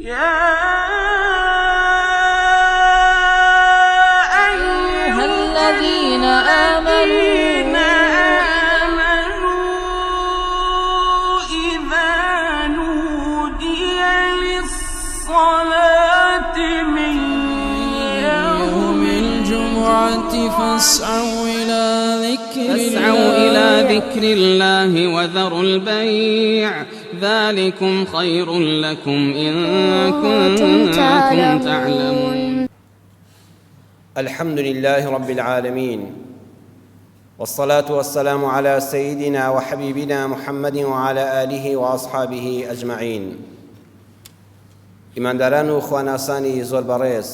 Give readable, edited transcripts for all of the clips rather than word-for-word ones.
يا أيها الذين آمنوا إذا نودي للصلاة من يوم الجمعة فاسعوا إلى ذكر فاسعوا إلى ذكر الله وذروا البيع ذلكم خير لكم إن كنتم كنتم تعلمون. تعلمون. الحمد لله رب العالمين والصلاة والسلام على سيدنا وحبيبنا محمد وعلى آله وأصحابه أجمعين. ئیمانداران و خواناسانی زۆر بەڕێز،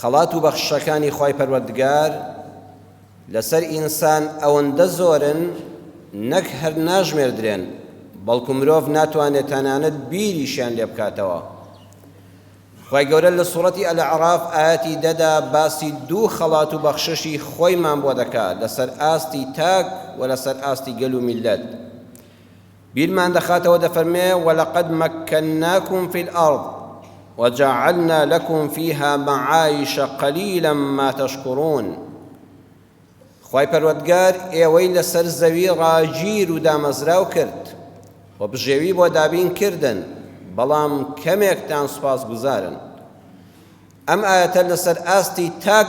خەڵات و بەخششەکانی خوای پەروەردگار لەسەر ئینسان ئەوەندە زۆرن نەک هەر ناژمێردرێن، بەڵکو مرۆڤ ناتوانێت تەنانەت بیریشیان لێ بکاتەوە. خوای گەورە لە سوڕەتی الاعراف ئایەتی دەدا باسی دوو خەڵات و بەخششی خۆیمان بۆ دەکا لەسەر ئاستی تاک و لەسەر ئاستی گەل و میللەت. بیرمان دەخاتەوە دەفەرمێ ولقد مكناكم في الأرض وجعلنا لكم فيها معايش قليلا ما تشكرون. خوای پەروەردگار ئێوەی لەسەر زەوی ڕاگیر و دامەزراو کرد و بژێوی بۆ دابین کردن، بەڵام کەمێکتان سوپاسگوزارن. ئەم ئایەتە لەسەر ئاستی تاک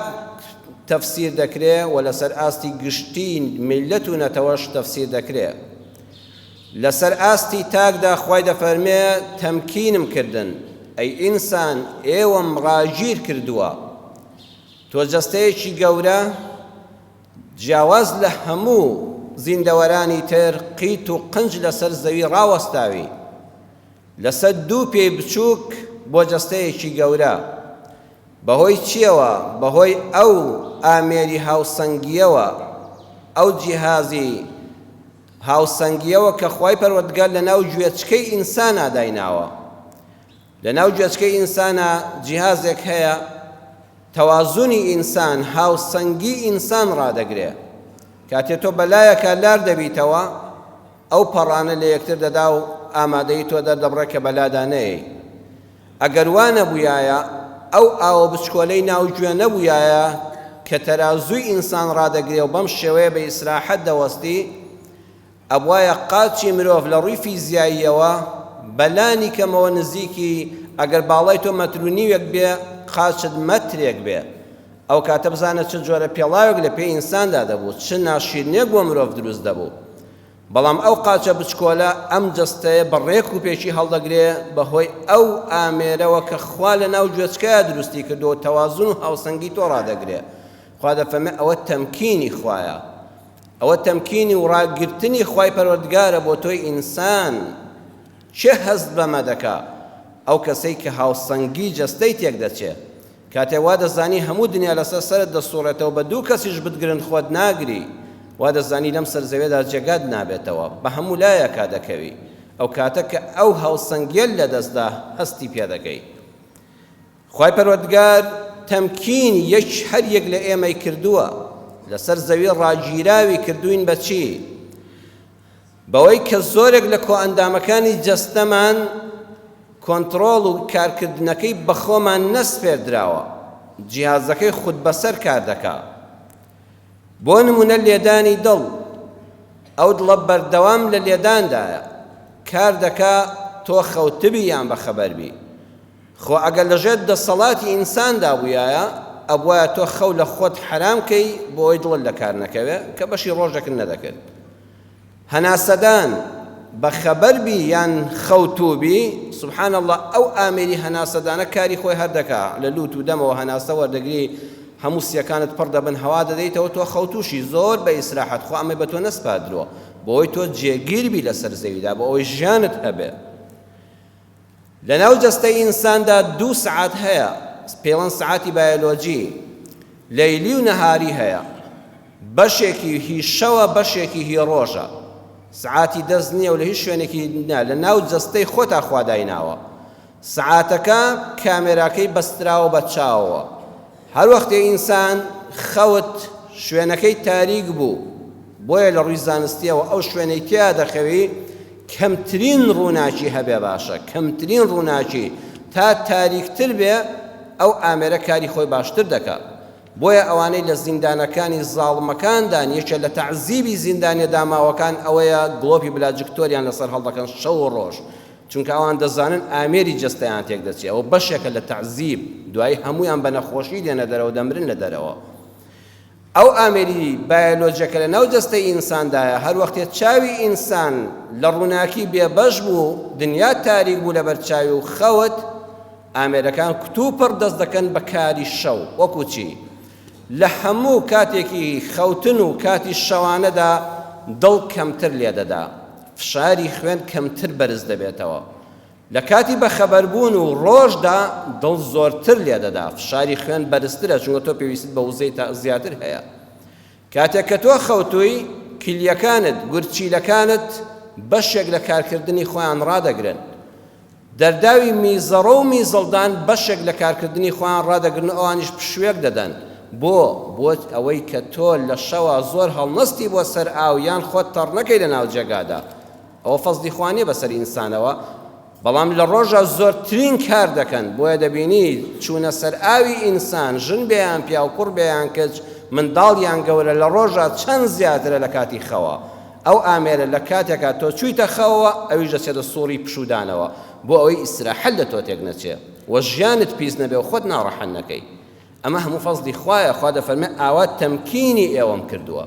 تەفسیر دەکرێ و لەسەر ئاستی گشتی میللەت و نەتەوەش تەفسیر دەکرێ. لەسەر ئاستی تاکدا خوای دەفەرمێ تەمکینم کردن، ئەی ئینسان ئێوەم ڕاگیر کردووە. تۆ جەستەیەکی گەورە جیاواز لە هەموو زیندەوەرانی تر قیت و قنج لەسەر زەوی ڕاوەستاوی، لەسەر دوو پێی بچووک بۆ جەستەیەکی گەورە. بەهۆی چییەوە؟ بەهۆی ئەو ئامێری هاوسەنگییەوە، ئەو جیهازی هاوسەنگییەوە کە خوای پەروەردگار لەناو گوێچکەی ئینسانا دایناوە. لەناو گوێچکەی ئینسانا جیهازێک هەیە تەوازونی ئینسان، هاوسەنگی ئینسان ڕادەگرێ. کاتێ تۆ بەلایەکا لار دەبیتەوە، ئەو پەڕانە لە یەکتر دەدا و ئامادەیی تۆ دەردەبڕێ کە بەلادا نەیەی. ئەگەر وا نەبوویایە، ئەو ئاوە بچکۆلەی ناو گوێ نەبوویایە کە تەرازووی ئینسان ڕادەگرێ و بەم شێوەیە بە ئیسراحەت دەوەستی، ئەبوایە قاچی مرۆڤ لە ڕووی فیزیاییەوە بە لانی کەمەوە نزیکی ئەگەر باڵای تۆ مەتر و نیوێک بێ قاچت مەترێک بێ ئەو کاتە بزانە چ جۆرە پێڵاوێک لە پێی ئینساندا دەبوو چ ناشیرنێک بۆ مرۆڤ دروست دەبوو بەڵام ئەو قاچە بچکۆلە ئەم جەستەیە بە ڕێک و پێکی هەڵدەگرێ بەهۆی ئەو ئامێرەوە کە خوا لە ناو گوێچکەیا دروستی کردووە تەوازن و هاوسەنگی تۆ ڕادەگرێ خوا دەفەرمێ ئەوە تەمکینی خوایە ئەوە تەمکینی و ڕاگرتنی خوای پەروەردگارە بۆ تۆی ئینسان، کێ هەست بەمە دەکا؟ ئەو کەسەی کە هاوسەنگی جەستەی تێک دەچێ، کاتێ وا دەزانی هەموو دنیا لەسەر سەرت دەسوڕێتەوە بە دوو کەسیش بتگرن خۆت ناگری، وا دەزانی لەم سەر زەوێدا جێگات نابێتەوە، بە هەموو لایەکا دەکەوی، ئەو کاتە کە ئەو هاوسەنگیەت لەدەستدا هەستی پێ دەکەی. خوای پەروەردگار تەمکین یش هەر یەک لە ئێمەی کردووە لەسەر زەوی ڕاگیراوی کردووین بە چی؟ بەوەی کە زۆرێک لە کۆئەندامەکانی جەستەمان کۆنتڕۆڵ و کارکردنەکەی بەخۆمان نەسپێردراوە، جیهازەکەی خودبەسەر کار دەکا. بۆ نمونە لێدانی دڵ، ئەو دڵە بەردەوام لە لێداندایە، کار دەکا تۆ خەوتبی یان بەخەبەر بی. خۆ ئەگەر لەژێر دەسەڵاتی ئینساندا بوویایە ئەبوایە تۆ خەو لە خۆت حەرام کەی بۆ ئەوەی دڵت لەکار نەکەوێ کە بەشی ڕۆژێکت نەدەکرد. هەناسەدان بە خەبەر بی یان خەوتوو بی سبحان اللە ئەو ئامێری هەناسەدانە کاری خۆی هەر دەکا لە لوت و دەمەوە هەناسە وەردەگری هەموو سیەکانت پڕ دەبن هەوا دەدەیتەوە تۆ خەوتوشی زۆر بە ئیسراحەت خۆ ئەمەی بە تۆ نەسپاردرۆ بۆ ئەوەی تۆ جێگیر بی لەسەر زەویدا بۆ ئەوەی ژیانت هەبێ. لەناو جەستەی ئینساندا دوو سەعات هەیە، پێڵەن سەعاتی بایۆلۆجی، لەیلی و نەهاری هەیە، بەشێکی هی شەوە بەشێکی هی ڕۆژە، سەعاتی دەست نییە و لە هیچ شوێنێکی نا، لەناو جەستەی خۆتا خوا دایناوە، سەعاتەکە کامێراکەی بەستراوە بە چاوەوە، هەر وەختێ ئینسان خەوت شوێنەکەی تاریک بوو، بۆیە لە ڕووی زانستییەوە ئەو شوێنەی تیا دەخەوی کەمترین ڕووناکی هەبێ باشە، کەمترین ڕووناکی تا تاریکتر بێ ئەو ئامێرە کاری خۆی باشتر دەکا. بۆیە ئەوانەی لە زیندانەکانی زاڵمەکاندان یەکێ لە تەعزیبی زیندانیە داماوەکان ئەوەیە گڵۆپی بلاجکتۆریان لەسەر هەڵدەکەن شەو و ڕۆژ چونکە ئەوان دەزانن ئامێری جەستەیان تێک دەچێ ئەوە بەشێکە لە تەعزیب دوایی هەموویان بە نەخۆشی دێنە دەرەوە دەمرن لە دەرەوە. ئەو ئامێری بایەلۆجیە کە لەناو جەستەی ئینساندایە، هەر وەختێ چاوی ئینسان لە ڕووناکی بێبەش بوو، دنیا تاریک بوو لەبەر چاوی و خەوت، ئامێرەکان کتوپڕ دەست دەکەن بە کاری شەو، وەکو چی؟ لە هەموو کاتێکی خەوتن و کاتی شەوانەدا دڵ کەمتر لێدەدا، فشاری خوێن کەمتر بەرز دەبێتەوە، لە کاتی بەخەبەربوون و ڕۆژدا دڵ زۆرتر لێدەدا، فشاری خوێن بەرزترە چونکە تۆ پێویستت بە وزەی زیاتر هەیە. کاتێک کە تۆ خەوتووی، کلیەکانت، گورچیلەکانت بەشێک لە کارکردنی خۆیان ڕادەگرن. دەرداوی میزەڕۆ و میزڵدان بەشێک لە کارکردنی خۆیان ڕادەگرن و ئەوانیش پشووێک دەدەن. بۆ؟ بۆ ئەوەی کە تۆ لە شەوا زۆر هەڵنەستی بۆ سەر ئاو یان خۆت تەڕ نەکەی لە ناو جێگادا. ئەوە فەزڵی خوا نیە بەسەر ئینسانەوە بەڵام لە ڕۆژا زۆرترین کار دەکەن بۆیە دەبینی چوونە سەر ئاوی ئینسان ژن بێ یان پیاو کوڕ بێ یان کچ منداڵ یان گەورە لە ڕۆژا چەند زیاترە لە کاتی خەوە ئەو ئامێرە لە کاتێکا تۆ چوویتە خەوەوە ئەویش دەچێتە سوڕی پشوودانەوە بۆ ئەوەی ئیسراحەت لە تۆ تێک نەچێ و ژیانت پیس نەبێ و خۆت ناڕەحەت نەکەی ئەمە هەموو فەزڵی خوایە خوا دەفەرمێ ئاوا تەمکینی ئێوەم کردووە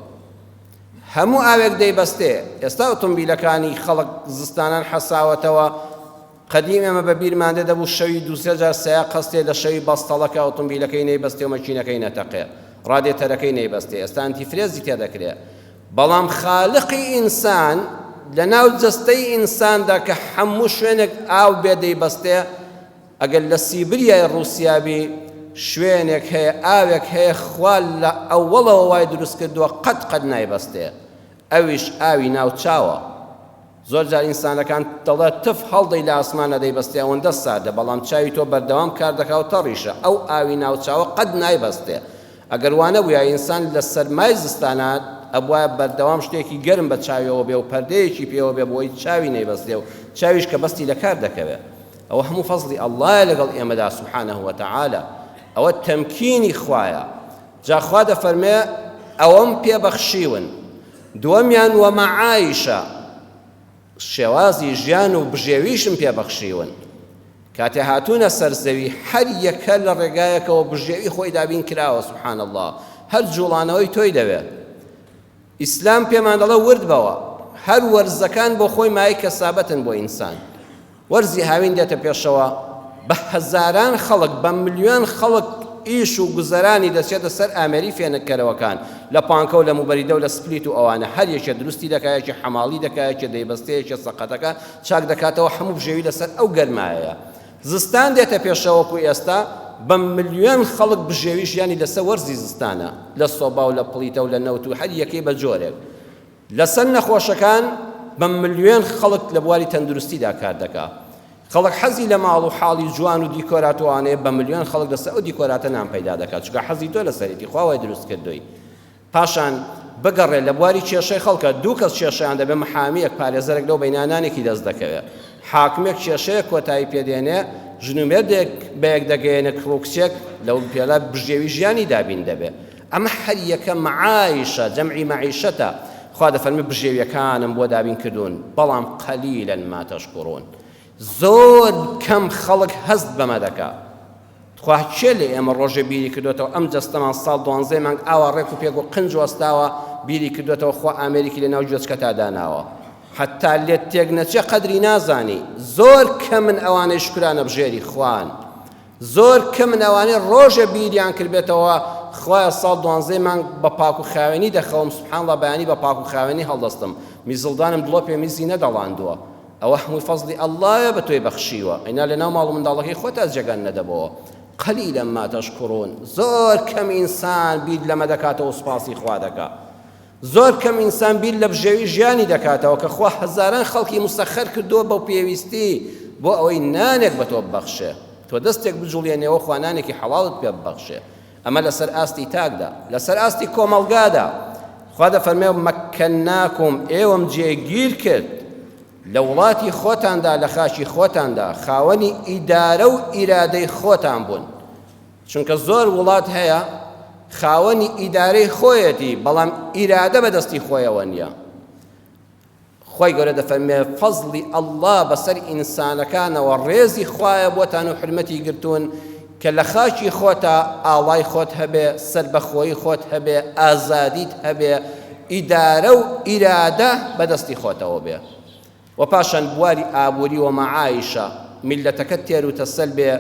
هەموو ئاوێک دەیبەستێ، ئێستا ئۆتۆمبیلەکانی خەڵک زستانان حەساوەتەوە، قەدیم ئێمە بە بیرمان دێ دەبوو شەوی دوو سێ جار سەیاق هەستێ لە شەوی بەستەڵەکە ئۆتۆمبیلەکەی نەیبەستێ و مەکینەکەی نەتەقێ، ڕادێتەرەکەی نەیبەستێ، ئێستا ئەنتیفرێزی تێ دەکرێ. بەڵام خالقی ئینسان لە ناو جەستەی ئینساندا کە هەموو شوێنێک ئاو بێ دەیبەستێ، ئەگەر لە سیبریای ڕووسیا بی شوێنێک هەیە ئاوێک هەیە خوا لە ئەوەڵەوە وای دروست کردووە قەت قەت نایبەستێ ئەویش ئاوی ناو چاوە زۆر جار ئینسانەکان دەڵێ تف هەڵدەی لە ئاسمانە دەیبەستێ ئەوەندە ساردە بەڵام چاوی تۆ بەردەوام کار دەکا و تەڕیشە ئەو ئاوی ناو چاوە قەت نایبەستێ ئەگەر وانەبوویا ئینسان لە سەرمای زستانا ئەبوایە بەردەوام شتێکی گەرم بە چاویەوە بێ و پەردەیەکی پێوە بێ بۆی چاوی نەیبەستێ و چاویش کە بەستی لە کار دەکەوێ ئەوە هەموو فەزڵی اللە یە لەگەڵ ئێمەدا سبحانە وتعالی ئەوە تەمکینی خوایە جا خوا دەفەرمێ ئەوەم پێ بەخشیون دووەمیان وەمەعایشە شێوازی ژیان و بژێویشم پێ بەخشیون کاتێ هاتوونە سەر زەوی هەر یەکە لە ڕێگایەکەوە بژێوی خۆی دابین کراوە سبحان الله هەر جوڵانەوەی تۆی دەوێت ئیسلام پێمان دەڵێ ورد بەوە هەر وەرزەکان بۆ خۆی مایەی کەسابەتن بۆ ئینسان وەرزی هاوین دێتە پێشەوە بە هەزاران خەڵک بە ملیۆن خەڵک ئیش و گوزەرانی دەچێتە سەر ئامێری فێنککەرەوەکان لە پانکە و لە موبەریدە و لە سپلیت و ئەوانە هەر یەکێ دروستی دەکا یەکێ حەماڵی دەکا یەکێ دەیبەستێ یەکێ سەقەتەکە چاک دەکاتەوە هەموو بژێوی لەسەر ئەو گەرمایەیە زستان دێتە پێشەوە وەکو ئێستا بە ملیۆن خەڵک بژێوی ژیانی لەسەر وەرزی زستانە لە سۆبا و لە پڵیتە و لە نەوت و هەر یەکەی بە جۆرێک لەسەر نەخۆشەکان بە ملیۆن خەڵک لە بواری تەندروستیدا کار دەکا خەڵک حەزی لە ماڵ و حاڵی جوان و دیکۆرات و ئەوانەیە بە ملیۆن خەڵک لەسەر ئەو دیکۆراتە نان پەیدا دەکات چونکە حەزی تۆ لەسەرێتی خوا وای دروست کردووی پاشان بگەڕێ لە بواری کێشەی خەڵکە دوو کەس کێشەیان دەبێ محامیەک پارێزەرێک لەو بەینا نانێکی دەست دەکەوێ حاکمێک کێشەیەک کۆتایی پێدێنێ ژن و مێردێک بەیەک دەگەیەنێ کوڕ و کچێک لەو پێلا بژێوی ژیانی دابین دەبێ ئەمە هەر یەکە معایشە جەمعی مەعیشەتە خوا دەفەرمێ بژێویەکانم بۆ دابین کردوون بەڵام قەلیلا ما تەشکورون زۆر کەم خەڵک هەست بەمە دەکا تخوا کێ لە ئێمە ڕۆژێ بیری کردوێتەوە ئەم جەستەمان ساڵ دوانزەی مانگ ئاوا ڕێک و پێک و قنج وەستاوە بیری کردوێتەوە خوا ئامێریکی لە ناو گوێچکەتا داناوە حتا لێت تێک نەچێ قەدری نازانی زۆر کەمن ئەوانەی شکرانە بژێری خوان زۆر کەمن ئەوانەی ڕۆژێ بیریان کردبێتەوە خوایە ساڵ دوانزەی مانگ بە پاک و خاوێنی دەخەوم سبحان اللە بەیانی بە پاک و خاوێنی هەڵدەستم میزڵدانم دڵۆپێ میزی نەدەڵاندووە ئەوە هەمووی فەزڵی اللەیە بە تۆی بەخشیوە ئەینا لەناو ماڵ و منداڵەکەی خۆتا جێگان نەدەبۆوە قلیلا ما تشکرون زۆر کەم ئینسان بیر لەمە دەکاتەوە سوپاسی خوا دەکا زۆر کەم ئینسان بیر لە بژێوی ژیانی دەکاتەوە کە خوا هەزاران خەڵکی مسەخەر کردووە بەو پێویستی بۆ ئەوەی نانێک بە تۆ ببەخشێ تۆ دەستێک بجوڵێنێەوە خوا نانێکی حەڵاڵت پێ ببەخشێ ئەمە لەسەر ئاستی تاکدا لەسەر ئاستی کۆمەڵگادا خوا دەفەرمێ مەکەناکم ئێوەم جێگیر کرد. لە وڵاتی خۆتاندا لە خاکی خۆتاندا خاوەنی ئیدارە و ئیرادەی خۆتان بوون چونکە زۆر وڵات هەیە خاوەنی ئیدارەی خۆیەتی بەڵام ئیرادە بەدەستی خۆیەوە نییە. خوای گەورە دەفەرمێ فەزڵی اللە بەسەر ئینسانەکانەوە ڕێزی خوایە بۆتان و حورمەتی گرتوون کە لە خاکی خۆتا ئاڵای خۆت هەبێ سەربەخۆیی خۆت هەبێ ئازادیت هەبێ ئیدارە و ئیرادە بەدەستی خۆتەوە بێ و پاشان بواری ئابووری و مەعایشە میللەتەکەت تێر و تەسەل بێ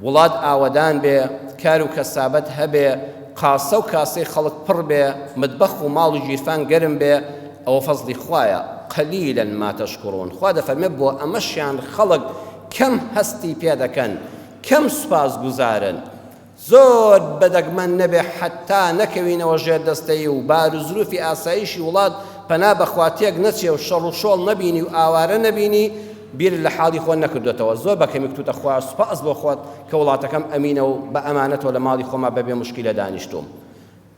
وڵات ئاوەدان بێ، کار و کەسابەت هەبێ، قاسە و کاسەی خەڵک پڕ بێ، متبەخ و ماڵ و گیرفان گەرم بێ، ئەوە فەزڵی خوایە، قلیلا ما تشکرون، خوا دەفەرمێ بۆ ئەمەشیان خەڵک کەم هەستی پێ دەکەن، کەم سوپاسگوزارن. زۆر بە دەگمەن نەبێ حەتتا نەکەوینەوە ژێر دەستەیی و بار و زروفی ئاسایشی وڵات پەنا بە خوا تێک نەچێ و شەڕ و شۆڵ نەبینی و ئاوارە نەبینی بیرت لە حاڵی خۆت نەکردۆتەوە زۆر بە کەمی کوتوتە خوایە سوپاس بۆ خۆت کە وڵاتەکەم ئەمینە و بە ئەمانەتەوە لە ماڵی خۆما بە بێ موشکیلە دانیشتووم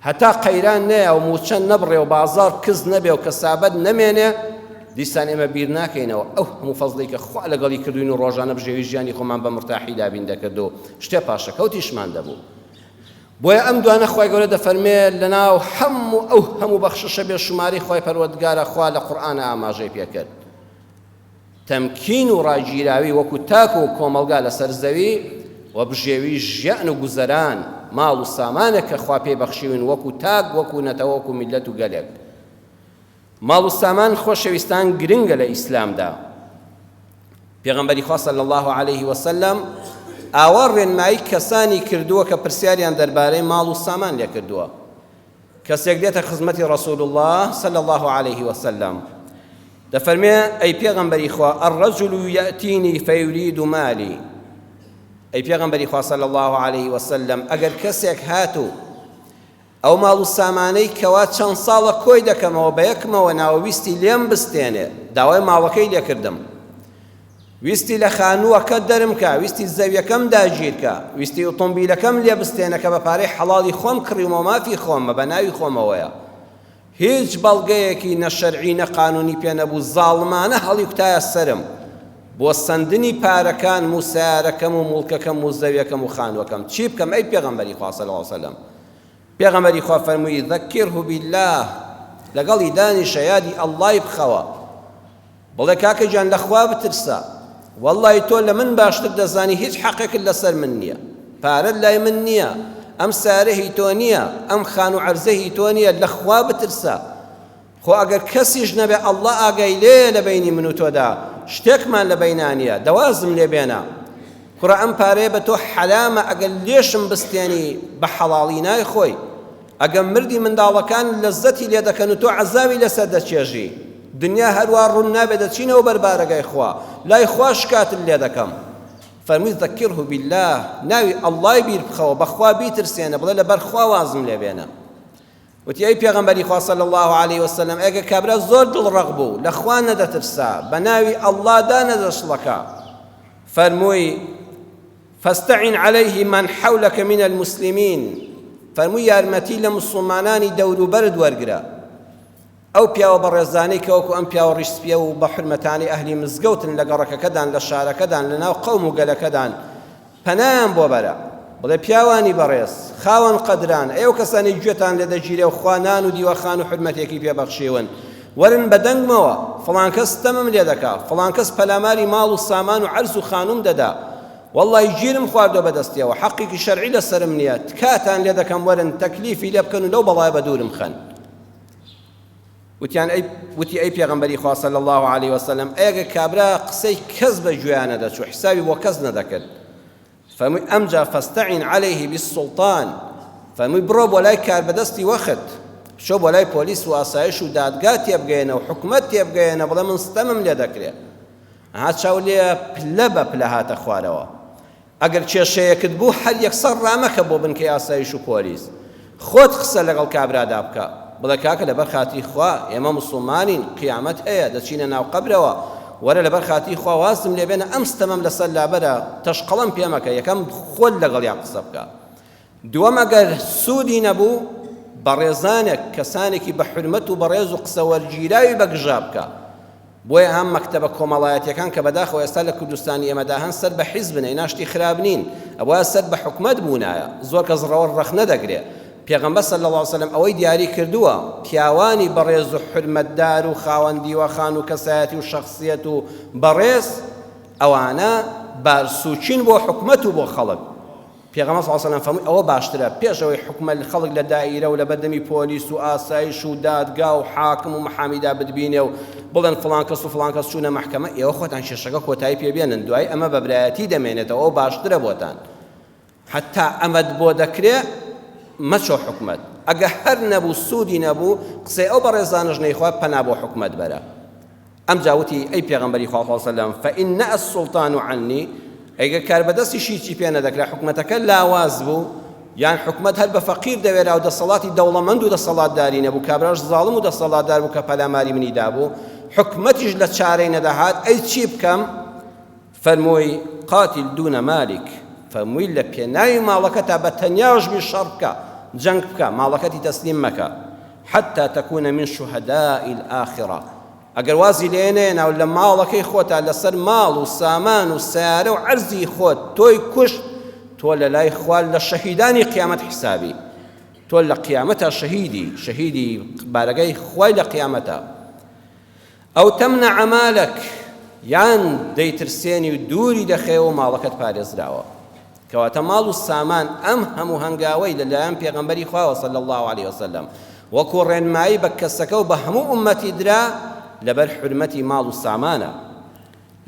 هەتا قەیران نەیا و مووچە نەبڕێ و بازاڕ کز نەبێ و کەسابەت نەمێنێ دیسان ئێمە بیر ناکەینەوە ئەو هەموو فەزڵی کە خوا لەگەڵی کردوین و ڕۆژانە بژێوی ژیانی خۆمان بە مرتاحی دابین دەکرد و شتێ پاشەکەوتیشمان دەبوو بۆیە ئەم دوانە خوای گەورە دەفەرمێ لەناو هەموو ئەو هەموو بەخششە بێ شمارەی خوای پەروەردگارە خوا لە قورئانە ئاماژەی پێکرد تەمکین و ڕاگیراوی وەکو تاک و کۆمەڵگا لەسەر زەوی و بژێوی ژیان و گوزەران ماڵ و سامانێک کە خوا پێی بەخشیون وەکو تاک وەکو نەتەوە وەکو میللەت و گەلێک ماڵ و سامان خۆشەویستان گرنگە لە ئیسلامدا پێغەمبەری خوا صلی الله علیه وسلم ئاوا ڕێنمایی کەسانی کردووە کە پرسیاریان دەربارەی ماڵ و سامان لێکردووە کەسێک دێتە خزمەتی ڕسول الله صلی الله علیه وسلم دەفەرمێ ئەی پێغەمبەری خوا الرجل یأتینی فیرید مالی ئەی پێغەمبەری خوا صلی الله علیه وسلم ئەگەر کەسێک هاتوو ئەو ماڵ و سامانەی کەوا چەند ساڵە کۆی دەکەمەوە بە یەکمەوە ناوە ویستی لێم بستێنێ داوای ماڵەکەی لێکردم ویستی لە خانووەکە دەرم کا ویستی زەویەکەم داگیرکە ویستی ئۆتۆمبیلەکەم لێ بستێنە کە بە پارەی حەڵاڵی خۆم کڕیومەوە مافی خۆمە بە ناوی خۆمەوەیە هیچ بەڵگەیەکی نە شەرعی نە قانونی پێ نەبوو زاڵمانە هەڵیکوتایە سەرم بۆ سەندنی پارەکانم و سەیارەکەم و موڵکەکەم و زەویەکەم و خانووەکەم چی بکەم ئەی پێغەمبەری خوا صلی اللە علیه وسلم پێغەمبەری خوا فەرمووی ذکره بالله لەگەڵی دانیشە یادی ئەڵڵای بخەوە بڵێ کاکە گیان لە خوا بترسە وەڵڵی تۆ لە من باشتر دەزانی هیچ حەقێکت لەسەر من نییە پارەت لای من نییە ئەم سارە هی تۆ نییە ئەم خان و عەرزە هی تۆ نییە لە خوا بترسە خۆ ئەگەر کەسیش نەبێ ئەڵڵا ئاگای لێیە لە بەینی من و تۆدا شتێکمان لە بەینا نییە دەوازم لێ بێنە کوڕە ئەم پارەیە بە تۆ حەلامە ئەگەر لێشم بستێنی بە حەڵاڵی نایخۆی ئەگەر مردی منداڵەکان لەزەتی لێ دەکەن و تۆ عەزاوی لەسەر دەچێژی دنیا هەروا ڕوون نابێ دەچینەوە بەر بارەگای خوا لای خوا شکاتت لێ دەکەم فەرمووی ذکره بالله ناوی ئەڵڵای بیر بخەوە بەخوا بیترسێنە بڵێ لەبەر خوا وازم لێ بێنە وتی ئەی پێغەمبەری خوا صلی اللە علیە وسلم ئەگەر کابرا زۆر دڵڕەق بوو لە خوا نەدەترسا بە ناوی ئەڵڵا دا نەدەشڵەکا فەرمووی فاستعن علیه من حولک من المسلمین فەرمووی یارمەتی لە مسوڵمانانی دەوروبەرت وەرگرە ئەو پیاوە بەڕێزانەی کە وەکو ئەم پیاوە ڕیش سپیە و بە حورمەتانەی ئەهلی مزگەوتن لە گەڕەکەکەدان لە شارەکەدان لە ناو قەوم و گەلەکەدان پەنایان بۆ بەرە بڵێ پیاوانی بەڕێز خاوەن قەدران ئەی ئەو کەسانەی گوێتان لێ دەگیرێ و خوا نان و دیوەخان و حورمەتێکی پێ بەخشیون وەرن بە دەنگمەوە فڵان کەس ستەمم لێ دەکا فڵان کەس پەلاماری ماڵ و سامان و عەرز و خانووم دەدا وەڵڵای گیرم خواردوە بە دەستیەوە حەقێکی شەرعی لەسەرم نییە تکاتان لێ دەکەم وەرن تەکلیفی لێ بکەن و لەو بەڵایە بە دوورم خەن وتیان ئەی وتی ئەی پێغەمبەری خوا صلی الله علیه وسلم ئەگە کابرا قسەی کەس بە گوێیان نەدەچوو حسابی بۆ کەس نەدەکرد فەرمووی ئەمجا فاستعین علیه بالسلطان فەرمووی بڕۆ بۆ لای کاربەدەستی وەخت بچۆ بۆ لای پۆلیس و ئاسایش و دادگا تێبگەیەنە و حکومەت تێبگەیەنە بڵێ من ستەمم لێ دەکرێ ئەها چاو لێ پلە بە پلە هاتە خوارەوە ئەگەر کێشەیەکت بوو هەر یەکسەر ڕامەکە بۆ بنکەی ئاسایش و پۆلیس خۆت قسە لەگەڵ کابرادا بکە بڵێ کاکە لەبەر خاتری خوا ئێمە موسڵمانین قیامەت هەیە دەچینە ناو قەبرەوە وەرە لەبەر خاتری خوا وازم لێ بێنە ئەم ستەمەم لەسەر لابەرە تەشقەڵەم پێ مەکە یەکەم خۆت لەگەڵیان قسە بکە دووەم ئەگەر سوودی نەبوو بەڕێزانێک کەسانێکی بە حورمەت و بەڕێز و قسە وەرگیراوی بەگژا بکە. بۆیە هەم مەکتەبە کۆمەڵایەتیەکان کە بەداخەوە ئێستا لە کوردستانی ئێمەدا هەن سەر بە حیزبن ئەینا شتی خراپ نین ئەبوایە سەر بە حکومەت بوونایە زۆر کەس ڕەوە ڕەخنە دەگرێ پێغەمبەر صلی اللە علیە وسلم ئەوەی دیاری کردووە پیاوانی بەڕێز و حورمەتدار و خاوەن دیوەخان و کەسایەتی و شەخسیەت و بەڕێز ئەوانە بارسوکین بۆ حکومەت و بۆ خەڵک پێغەمبەر صلی اللە علیە وسلم فەرمووی ئەوە باشترە پێش ئەوەی حوکمە خەڵک لە دائیرە و لەبەردەمی پۆلیس و ئاسایش و دادگا و حاکم و محامیدا بتبینێ و بڵێن فڵان کەس و فڵان کەس چوونە مەحکەمە ئێوە خۆتان کێشەکە کۆتایی پێ بێنن دوای ئەمە بە برایەتی دەمێنێتەوە ئەوە باشترە بۆتان حتا ئەمەت بۆ دەکرێ مەچۆ حکومەت ئەگە هەر نەبوو سوودی نەبوو قسەی ئەو بەڕێزانەش نەیخوا پەنا بۆ حکومەت بەرە ئەمجا وتی، ئەی پێغەمبەری خوا صلی اللە علیە وسلم، فان نأ السلطان عنی، ئەی گەر کاربەدەستیش هیچی پێ نەدەکرا، حکومەتەکە لاواز بوو، یان حکومەت هەر بە فەقیر دەوێرا و دەسەڵاتی دەوڵەمەند و دەسەڵاتداری نەبوو، کابراش زاڵم و دەسەڵاتدار بوو کە پەلاماری منی دابوو، حکومەتیش لە چارەی نەدەهات، ئەی چی بکەم؟ فەرمووی، قاتل دون مالک، فەرمووی لە پێناوی ماڵەکەتا بە تەنیاش بی شەڕ بکە، جەنگ بکە، ماڵەکەتی تەسلیم مەکە، حتی تکون من شهداء الآخرە، ئەگەر وازی لێ نەیەنا و لە ماڵەکەی خۆتا لەسەر ماڵ و سامان و سەیارە و عەرزی خۆت تۆی کوشت، تۆ لەلای خوا لە شەهیدانی قیامەت حیسابی، تۆ لە قیامەتا شەهیدی، شەهیدی بارەگای خوای لە قیامەتا. او تمنع مالک، یان دەیترسێنی و دووری دەخەیەوە و ماڵەکەت پارێزراوە. کەواتە ماڵ و سامان ئەم هەموو هەنگاوەی لە لایەن پێغەمبەری خواوە صلی اللە علیە وسلم وەکو ڕێنمایی بە کەسەکە و بە هەموو ئوممەتی درا لەبەر حورمەتی ماڵ و سامانە.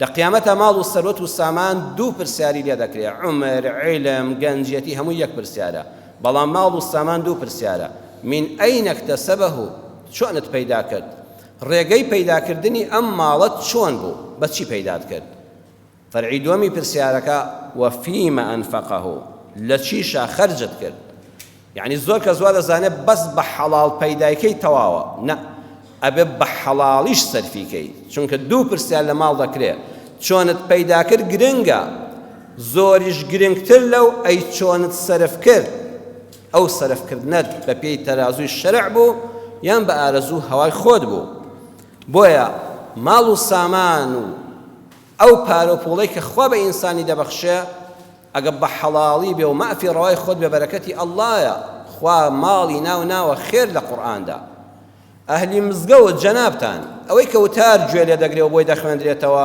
لە قیامەتا ماڵ و سەروەت و سامان دوو پرسیاری لێ دەکرێ، عومر، عیلم، گەنجیەتی هەمووی یەک پرسیارە، بەڵام ماڵ و سامان دوو پرسیارە، من این اکتسبه، چۆنت پەیدا کرد؟ ڕێگەی پەیداکردنی ئەم ماڵەت چۆن بوو؟ بە چی پەیدات کرد؟ فەرعی دووەمی پرسیارەکە، وفیما انفقه، لە چیشا خەرجت کرد؟ یەعنی زۆر کەس وا دەزانێت بەس بە حەڵاڵ پەیدایکەی تەواوە، نا، ئەبێ بە حەڵاڵیش سەرفی کەی، چونکە دوو پرسیار لە ماڵ دەکرێ، چۆنت پەیدا کرد گرنگە، زۆریش گرنگتر لەو ئەی چۆنت سەرف کرد، ئەو سەرف کردنەت بە پێی تەرازووی شەرع بوو یان بە ئارەزوو هەوای خۆت بوو، بۆیە ماڵ و سامان و ئەو پارە و پوڵەی کە خوا بە ئینسانی دەبەخشێ ئەگەر بە حەڵاڵی بێ و مافی ڕەوای خۆت بێ بەرەکەتی اللەیە خوا ماڵی ناو ناوە خێر لە قورئاندا ئەهلی مزگەوت جەنابتان ئەوەی کە وتار گوێ لێ دەگرێ و بۆی دەخوێندرێتەوە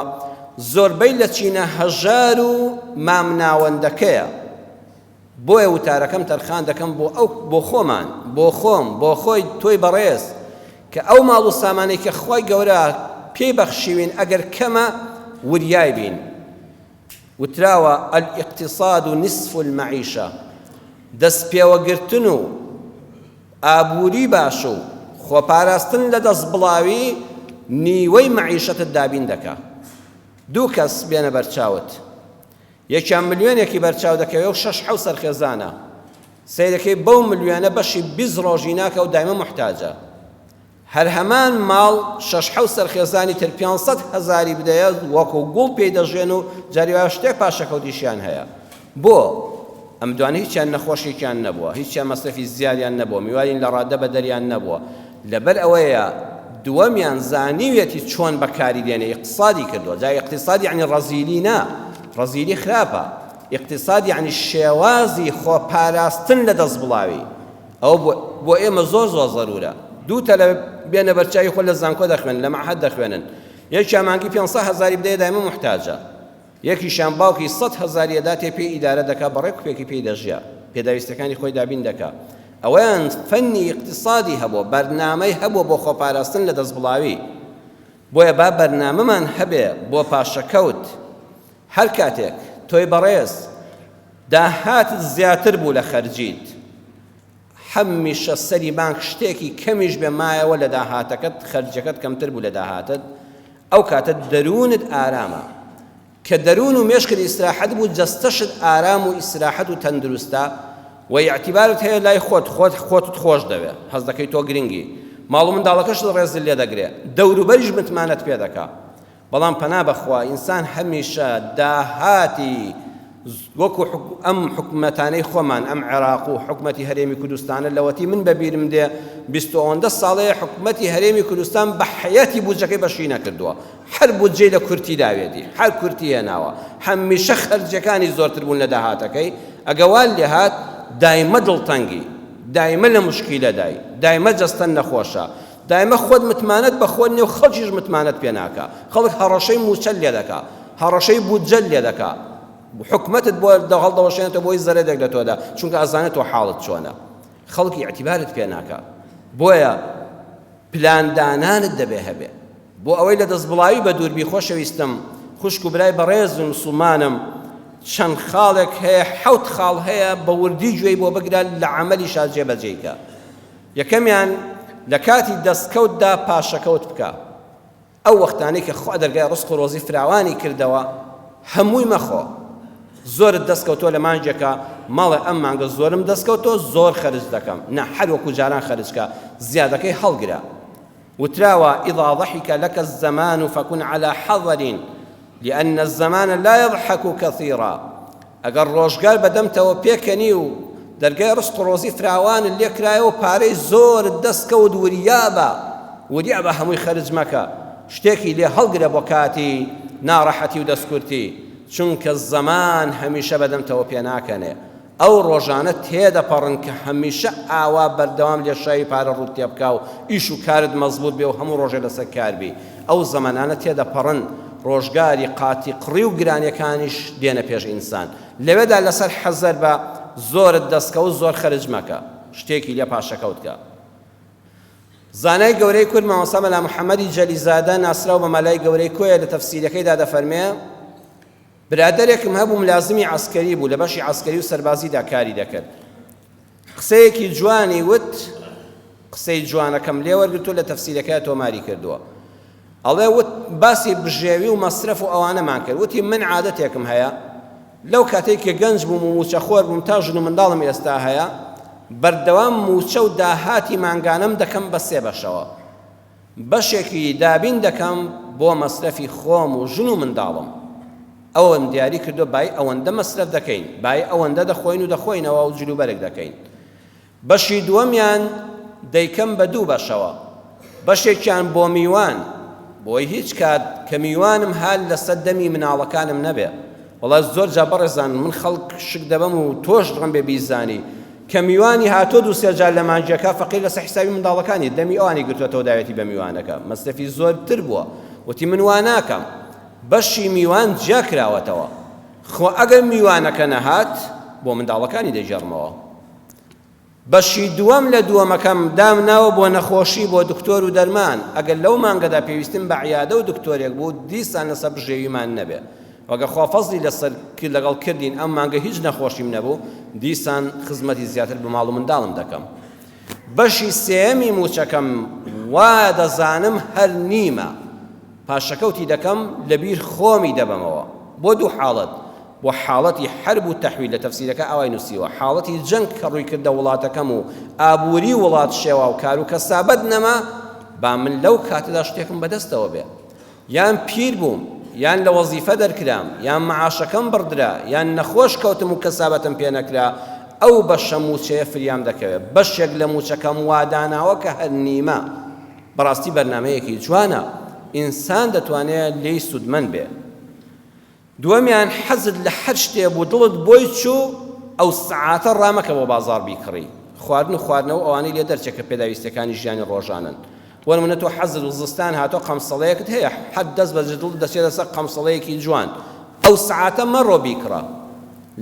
زۆربەی لە چینە هەژار و مامناوەندەکەیە بۆیە وتارەکەم تەرخان دەکەم بۆ ئەو بۆ خۆمان بۆ خۆم بۆ خۆی تۆی بەڕێز کە ئەو ماڵ و سامانەی کە خوای گەورە پێی بەخشیوین ئەگەر کەمە وریای بین وتراوە، الاقتصاد نصف المعیشە، دەستپێوەگرتن و ئابووری باش و خۆپاراستن لە دەستبڵاوی نیوەی مەعیشەتت دابین دەکا. دوو کەس بێنە بەرچاوت، یەکیان ملیۆنێکی بەرچاو دەکەوێ و شەش حەو سەرخێزانە، سەیرەکەی بەو ملیۆنە بەشی 20 ڕۆژی ناکا و دایمە موحتاجە. هەر هەمان ماڵ شەش حەوت سەر خێزانی تر 500 هەزاری بدەیە وەکو گوڵ پێی دەژێن و جاری وایە شتێک پاشەکەوتیشیان هەیە بۆ ئەم دوانە هیچیان نەخۆشێکیان نەبووە هیچیان مەسرەفی زیادیان نەبووە میوانین لە ڕادە بە دەریان نەبووە لەبەر ئەوەیە دووەمیان زانیویەتی چۆن بەکاری دێنێ ئیقتسادی کردووە جا ئیقتساد یعنی ڕەزیلی نا ڕەزیلی خراپە ئیقتساد یعنی شێوازی خۆپاراستن لە دەست بڵاوی ئەوە بۆ بۆ ئێمە زۆر زۆر زەرورە دوو تەلەبە بێنە بەرچاوی خۆ لە زانکۆ دەخوێنن لە مەعهەد دەخوێنن یەکیان مانگی 500 هەزاری بدەیە دایمە موحتاجە یەکیشیان باوکی 100 هەزاری ئەداتێ پێی ئیدارە دەکا بە ڕێک و پێکی پێی دەژیا پێداویستەکانی خۆی دابین دەکا ئەوەیان فەنی ئیقتسادی هەبووە بەرنامەی هەبووە بۆ خۆپاراستن لە دەستبڵاوی بۆیە با بەرنامەمان هەبێ بۆ پاشەکەوت هەر کاتێک تۆی بەڕێز داهاتت زیاتر بوو لە خەرجیت، هەمیشە سەری مانگ شتێکی کەمیش بێ مایەوە لە داهاتەکەت، خەرجیەکەت کەمتر بوو لە داهاتت، ئەو کاتە دەروونت ئارامە. کە دەروون و مێشکت ئیسراحەت بوو، جەستەشت ئارام و ئیسراحەت و تەندروستە و ئیعتیبارت هەیە لای خۆت، خۆت خۆتت خۆش دەوێ، هەست دەکەی تۆ گرنگی، ماڵ و منداڵەکەشت ڕێزت لێ دەگرێ، دەوروبەریش متمانەت پێ دەکا. بەڵام پەنا بەخوا ئینسان هەمیشە داهاتی وەکو ئەم حکومەتانەی خۆمان ئەم عێراق و حکومەتی هەرێمی کوردستانە لەوەتی من بەبیرم دێ بیست و ئەوەندە ساڵەیە حکومەتی هەرێمی کوردستان بە حەیاتی بودجەکەی بەشی نەکردووە. هەر بودجەی لە کورتی داوێتی، هەر کورتی هێناوە، هەمیشە خەرجیەکانی زۆرتر بوون لە داهاتەکەی، ئەگە وات لێهات دایمە دڵتەنگی، دایمە لە موشکیلەدای، دایمە جەستەت نەخۆشە، دایمە خۆت متمانەت بە خۆت نیە و خەڵکیش متمانەت پێ ناکا، خەڵک هەڕەشەی مووچەت لێ دەکا، هەڕەشەی بودجەت لێ دەکا، حکومەتت بۆ هەڵدەوەشێنێتەوە بۆی زەرەرێک لە تۆدا، چونکە ئەزانێت تۆ حاڵت چۆنە. خەڵک ئیعتیبارت پێ ناکا. بۆیە پلاندانانت دەبێ هەبێ. بۆ ئەوەی لە دەستبڵاوی بەدوور بی خۆشەویستم، خوشک و برای بەڕێز و مسوڵمانم، چەند خاڵێک هەیە، حەوت خاڵ هەیە بە وردی گوێی بۆ بگرە لە عەمەلیشا جێبەجێی کە. یەکەمیان، لە کاتی دەستکەوتدا پاشەکەوت بکە. ئەو وەختانەی کە خوا دەرگای ڕزق و ڕۆزی فراوانی کردەوە هەمووی مەخۆ. زۆرت دەست کەوتووە لە مانگێکا مەڵێ ئەم مانگە زۆرم دەست کەوتووە زۆر خەرج دەکەم، نا هەر وەکو جاران خەرج کە، زیادەکەی هەڵگرە. وتراوە، اذا ضحک لک الزمان فکن علی حذر لان الزمان لا یضحک کثیرا، ئەگەر ڕۆژگار بە دەمتەوە پێکەنی و دەرگای ڕزق و ڕۆزی فراوانت لێ کرایەوە و پارەی زۆرت دەست کەوت وریا بە، وریا بە هەمووی خەرج مەکە، شتێکی لێ هەڵگرە بۆ کاتی ناڕەحەتی و دەستکورتی، چونکە زەمان هەمیشە بە دەمتەوە پێناکەنێ. ئەو ڕۆژانە تێدەپەڕن کە هەمیشە ئاوا بەردەوام لێشاوی پارە ڕووت تێبکا و ئیش و کارت مەزبووت بێ و هەموو ڕۆژێ لەسەر کار بی. ئەو زەمەنانە تێدەپەڕن، ڕۆژگاری قاتی قڕی و گرانیەکانیش دێنە پێش ئینسان. لەوێدا لەسەر حەزەر بە، زۆرت دەستکەوت زۆر خەرج مەکە، شتێکی لێ پاشەکەوت کە. زانای گەورەی کورد مامۆستا مەلا محەمەدی جەلیزادە ناسراو بە مەلای گەورەی کۆیە لە تەفسیرەکەیدا دەفەرمێ، برادەرێکم هەبوو ملازمی عەسکەری بوو لە بەشی عەسکەری و سەربازیدا کاری دەکرد. قسەیەکی جوانی وت، قسەی جوانەکەم لێ وەرگرتووە لە تەفسیرەکەیا تۆماری کردووە. ئەڵێ وت باسی بژێوی و مەسرەف و ئەوانەمان کرد، وتی من عادەتێکم هەیە لەو کاتەی کە گەنج بووم و مووچەخۆر بووم تا ژن و منداڵم ئێستا هەیە بەردەوام مووچە و داهاتی مانگانەم دەکەم بە سێ بەشەوە. بەشێکی دابین دەکەم بۆ مەسرەفی خۆم و ژن و منداڵم. ئەوەم دیاری کردووە بای ئەوەندە مەسرەف دەکەین، بای ئەوەندە دەخۆین و دەخۆینەوە و جلوبەرگ دەکەین. بەشی دووەمیان دەیکەم بە دوو بەشەوە، بەشێکیان بۆ میوان، بۆی هیچ کات کە میوانم هات لەسەر دەمی مناڵەکانم نەبێ. وەڵا زۆر جار بەڕێزان من خەڵک شک دەبەم و تۆش ڕەنبێ بیزانی کە میوانی هاتۆ دوو سێ جار لە مانگێکا فەقیر لەسەر حیسابی منداڵەکانی دەمی ئەوانی گرتوەتەوە داوێتی بە میوانەکە مەسرەفی زۆرتر بووە وتی من وا ناکەم بەشی میوان جیا کراوەتەوە خۆ ئەگەر میوانەکە نەهات بۆ منداڵەکانی دەگێڕمەوە بەشی دووەم لە دووەمەکەم دامناوە بۆ نەخۆشی بۆ دکتۆر و دەرمان، ئەگەر لەو مانگەدا پێویستیم بە عیادە و دکتۆرێک بوو دیسان لەسەر بژێویمان نەبێ و گەر خوا فەزڵی لەسەر لەگەڵ کردین ئەم مانگە هیچ نەخۆشیم نەبوو دیسان خزمەتی زیاتر بە ماڵ و منداڵم دەکەم. بەشی سێیەمی مووچەکەم وا دەزانم هەر نیمە پاشەکەوتی دەکەم لەبیر خۆمی دەبەمەوە بۆ دوو حاڵەت بۆ حاڵەتی حەرب و تەحویل لە تەفسیرەکە ئاوای نووسیوە حاڵەتی جەنگ کە ڕووی کردە وڵاتەکەم و ئابووری وڵات شێوا و کار و کەسابەت نەما با من لەو کاتەدا شتێکم بەدەستەوە بێ یان پیر بووم یان لە وەزیفە دەرکرام یان معاشەکەم بڕدرا یان نەخۆش کەوتم و کەسابەتم پێ نەکرا ئەو بەشە مووچەیە فریام دەکەوێت بەشێک لە مووچەکەم واداناوە کە هەر نیمە بەڕاستی بەرنامەیەکی جوانە ئینسان دەتوانێت لێی سوودمەند بێ. دووەمیان حەزت لە هەر شتێ بوو دڵت بۆی چوو ئەو سەعاتە ڕامەکە بۆ بازاڕ بیکڕی خواردن و خواردنەوە ئەوانەی لێ دەرچێ کە پێداویستیەکانی ژیانی ڕۆژانەن بۆ نمونە تۆ حەزت و زستان هاتۆ قەمسەڵەیەکت هەیە حەد دەست بە دڵت دەچێتە سەر قەمسەڵەیەکی جوان ئەو سەعاتە مەڕۆ بیکڕە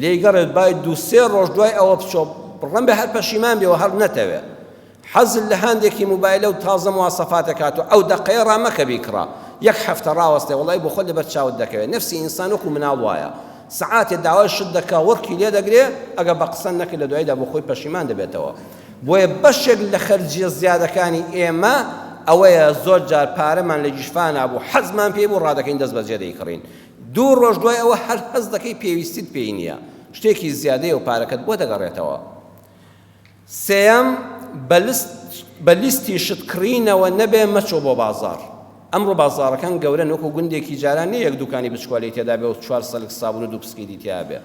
لێی گەڕێ بای دوو سێ ڕۆژ دوای ئەوە بچۆ ڕەنبێ هەر پەشیمان بێ و هەر نەتەوێ حەزت لە هاندێکی موبایلە و تازە مواسەفاتێک هاتووە ئەو دەقەیە ڕامەکە بیکڕە یەک هەفتە ڕاوەستێ وەڵای بۆ خۆت لەبەر چاوت دەکەوێت نەفسی ئینسان وەکو مناڵ وایە سەعاتێ داوای شت دەکا وڕکی لێ دەگرێ ئەگەر بە قسە نەکرد لە دواییدا بۆ خۆی پەشیمان دەبێتەوە بۆیە بەشێک لە خەرجیە زیادەکانی ئێمە ئەوەیە زۆر جار پارەمان لە گیرفانا بوو حەزمان پێی بوو ڕادەکەین دەست بەجێ دەیکڕین دوو ڕۆژ دوای ئەوە هەر هەست دەکەی پێویستیت پێی نییە شتێکی زیادەیە و پارەکەت بۆ دەگەڕێتەوە سێیەم، بە لیستی شت کڕینەوە نەبێ مەچۆ بۆ بازاڕ. ئەمڕۆ بازاڕەکان گەورەن وەکو گوندێکی جاران نییە یەک دوکانی بچکۆلەی تێدا بێ و چوار سەلک سابون و دوو پسکیلی تیا بێ.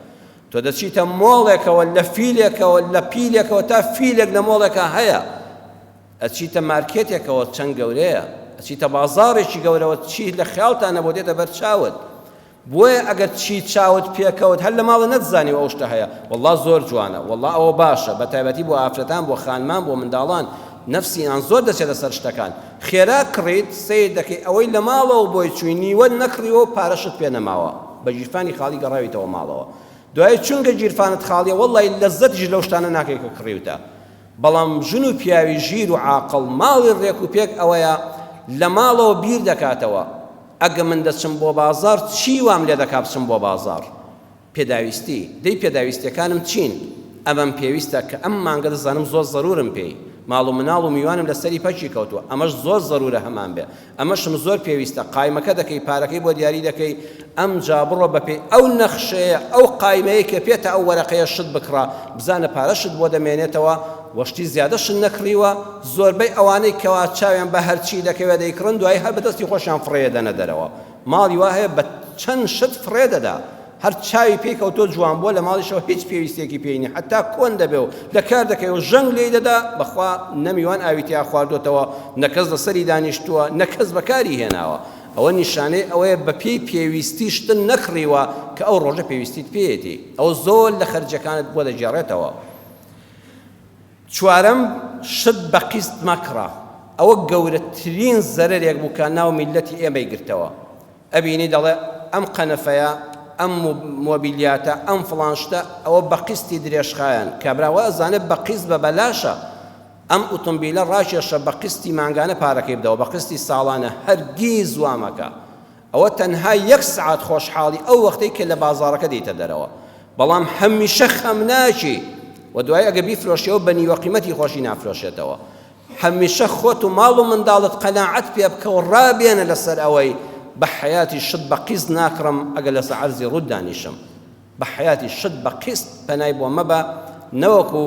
تۆ دەچیتە مۆڵێکەوە لە فیلێکەوە لە پیلێکەوە تا فیلێک لە مۆڵێکا هەیە. ئەچیتە مارکێتێکەوە چەند گەورەیە. ئەچیتە بازاڕێکی گەورەوە چی لە خەیاڵتا نەبوو دێتە بەر چاوت. بۆیە ئەگەر چی چاوت پێکەوت هەر لە ماڵە نەتزانیوە ئەو شتە هەیە وەڵا زۆر جوانە وەڵا ئەوە باشە بەتایبەتی بۆ ئافرەتان بۆ خانمان بۆ منداڵان نەفسی ئان زۆر دەچێتە سەر شتەکان خێرا کڕیت سەیر دەکەی ئەوەی لە ماڵەوە بۆی چووی نیوەت نەکڕیوە و پارەشت پێ نەماوە بە گیرفانی خاڵی گەڕاویتەوە ماڵەوە دوایی چونکە گیرفانت خاڵیە وەڵی لەزەتیش لەو شتانە ناکەی کە کڕیوتە بەڵام ژن و پیاوی ژیر و عاقڵ ماڵی ڕێک و پێک ئەوەیە لە ماڵەوە بیر دەکاتەوە ئەگە من دەچم بۆ بازاڕ چی وام لێ دەکا بچم بۆ بازاڕ؟ پێداویستی، دەی پێداویستیەکانم چین؟ ئەمەم پێویستە کە ئەم مانگە دەزانم زۆر زەرورم پێی، ماڵ و مناڵ و میوانم لەسەری پەکی کەوتووە، ئەمەش زۆر زەرورە هەمان بێ، ئەمەشم زۆر پێویستە، قایمەکە دەکەی پارەکەی بۆ دیاری دەکەی، ئەمجا بڕۆ بەپێی ئەو نەخشەیە ئەو قایمەیەی کە پێتە ئەو وەرەقەیە شت بکڕە، بزانە پارەشت بۆ دەمێنێتەوە و شتی زیادەشت نەکڕیوە، زۆربەی ئەوانەی کەوا چاویان بە هەرچی دەکەوێ دەیکڕن دوایی هەر بە دەستی خۆشیان فڕێ دەنە دەرەوە ماڵی وا هەیە بە چەند شت فڕێ دەدا هەر چاوی پێی کەوتۆ جوان بووە لە ماڵیشەوە هیچ پێویستیەکی پێی نیە حتا کۆن دەبێ و لە کار دەکەوێ و ژەنگ لێی دەدا بەخوا نە میوان ئاوی تیا خواردۆتەوە نە کەس لەسەری دانیشتووە نە کەس بەکاری هێناوە ئەوە نیشانەی ئەوەیە بە پێی پێویستی شتت نەکڕیوە کە ئەو ڕۆژە پێویستیت پێیەتی ئەوە زۆر لە خەرجیەکانت بۆ دەگێڕێتەوە. چوارەم، شت بە قیست مەکڕە، ئەوە گەورەترین زەرەرێک بوو کە ناو میللەتی ئێمەی گرتەوە، ئەبینی دەڵێ ئەم قەنەفەیە، ئەم مۆبیلیاتە، ئەم فڵان شتە، ئەوە بە قیستی درێژخایەن، کابرا وا ئەزانێ بە قیست بە بەلاشە، ئەم ئوتومبیلە ڕاکێشە بە قیستی مانگانە پارەکەی بدەوە، بە قیستی ساڵانە، هەرگیز وا مەکە. ئەوە تەنها یەک سەعات خۆشحاڵی ئەو وەختەی کە لە بازاڕەکە دێیتە دەرەوە بەڵام هەمیشە خەمناکی و دوای ئەگە بیفرۆشیەوە بە نیوە قیمەتی خۆشی نافرۆشێتەوە هەمیشە خۆت و ماڵ و منداڵت قەناعەت پێ بکە و ڕابێنە لەسەر ئەوەی بە حەیاتی شت بە قیست ناکڕم ئەگەر لەسەر عەرزی ڕووت دانیشم بە حەیاتی شت بە قیست پەنای بۆ مەبە نەوەکو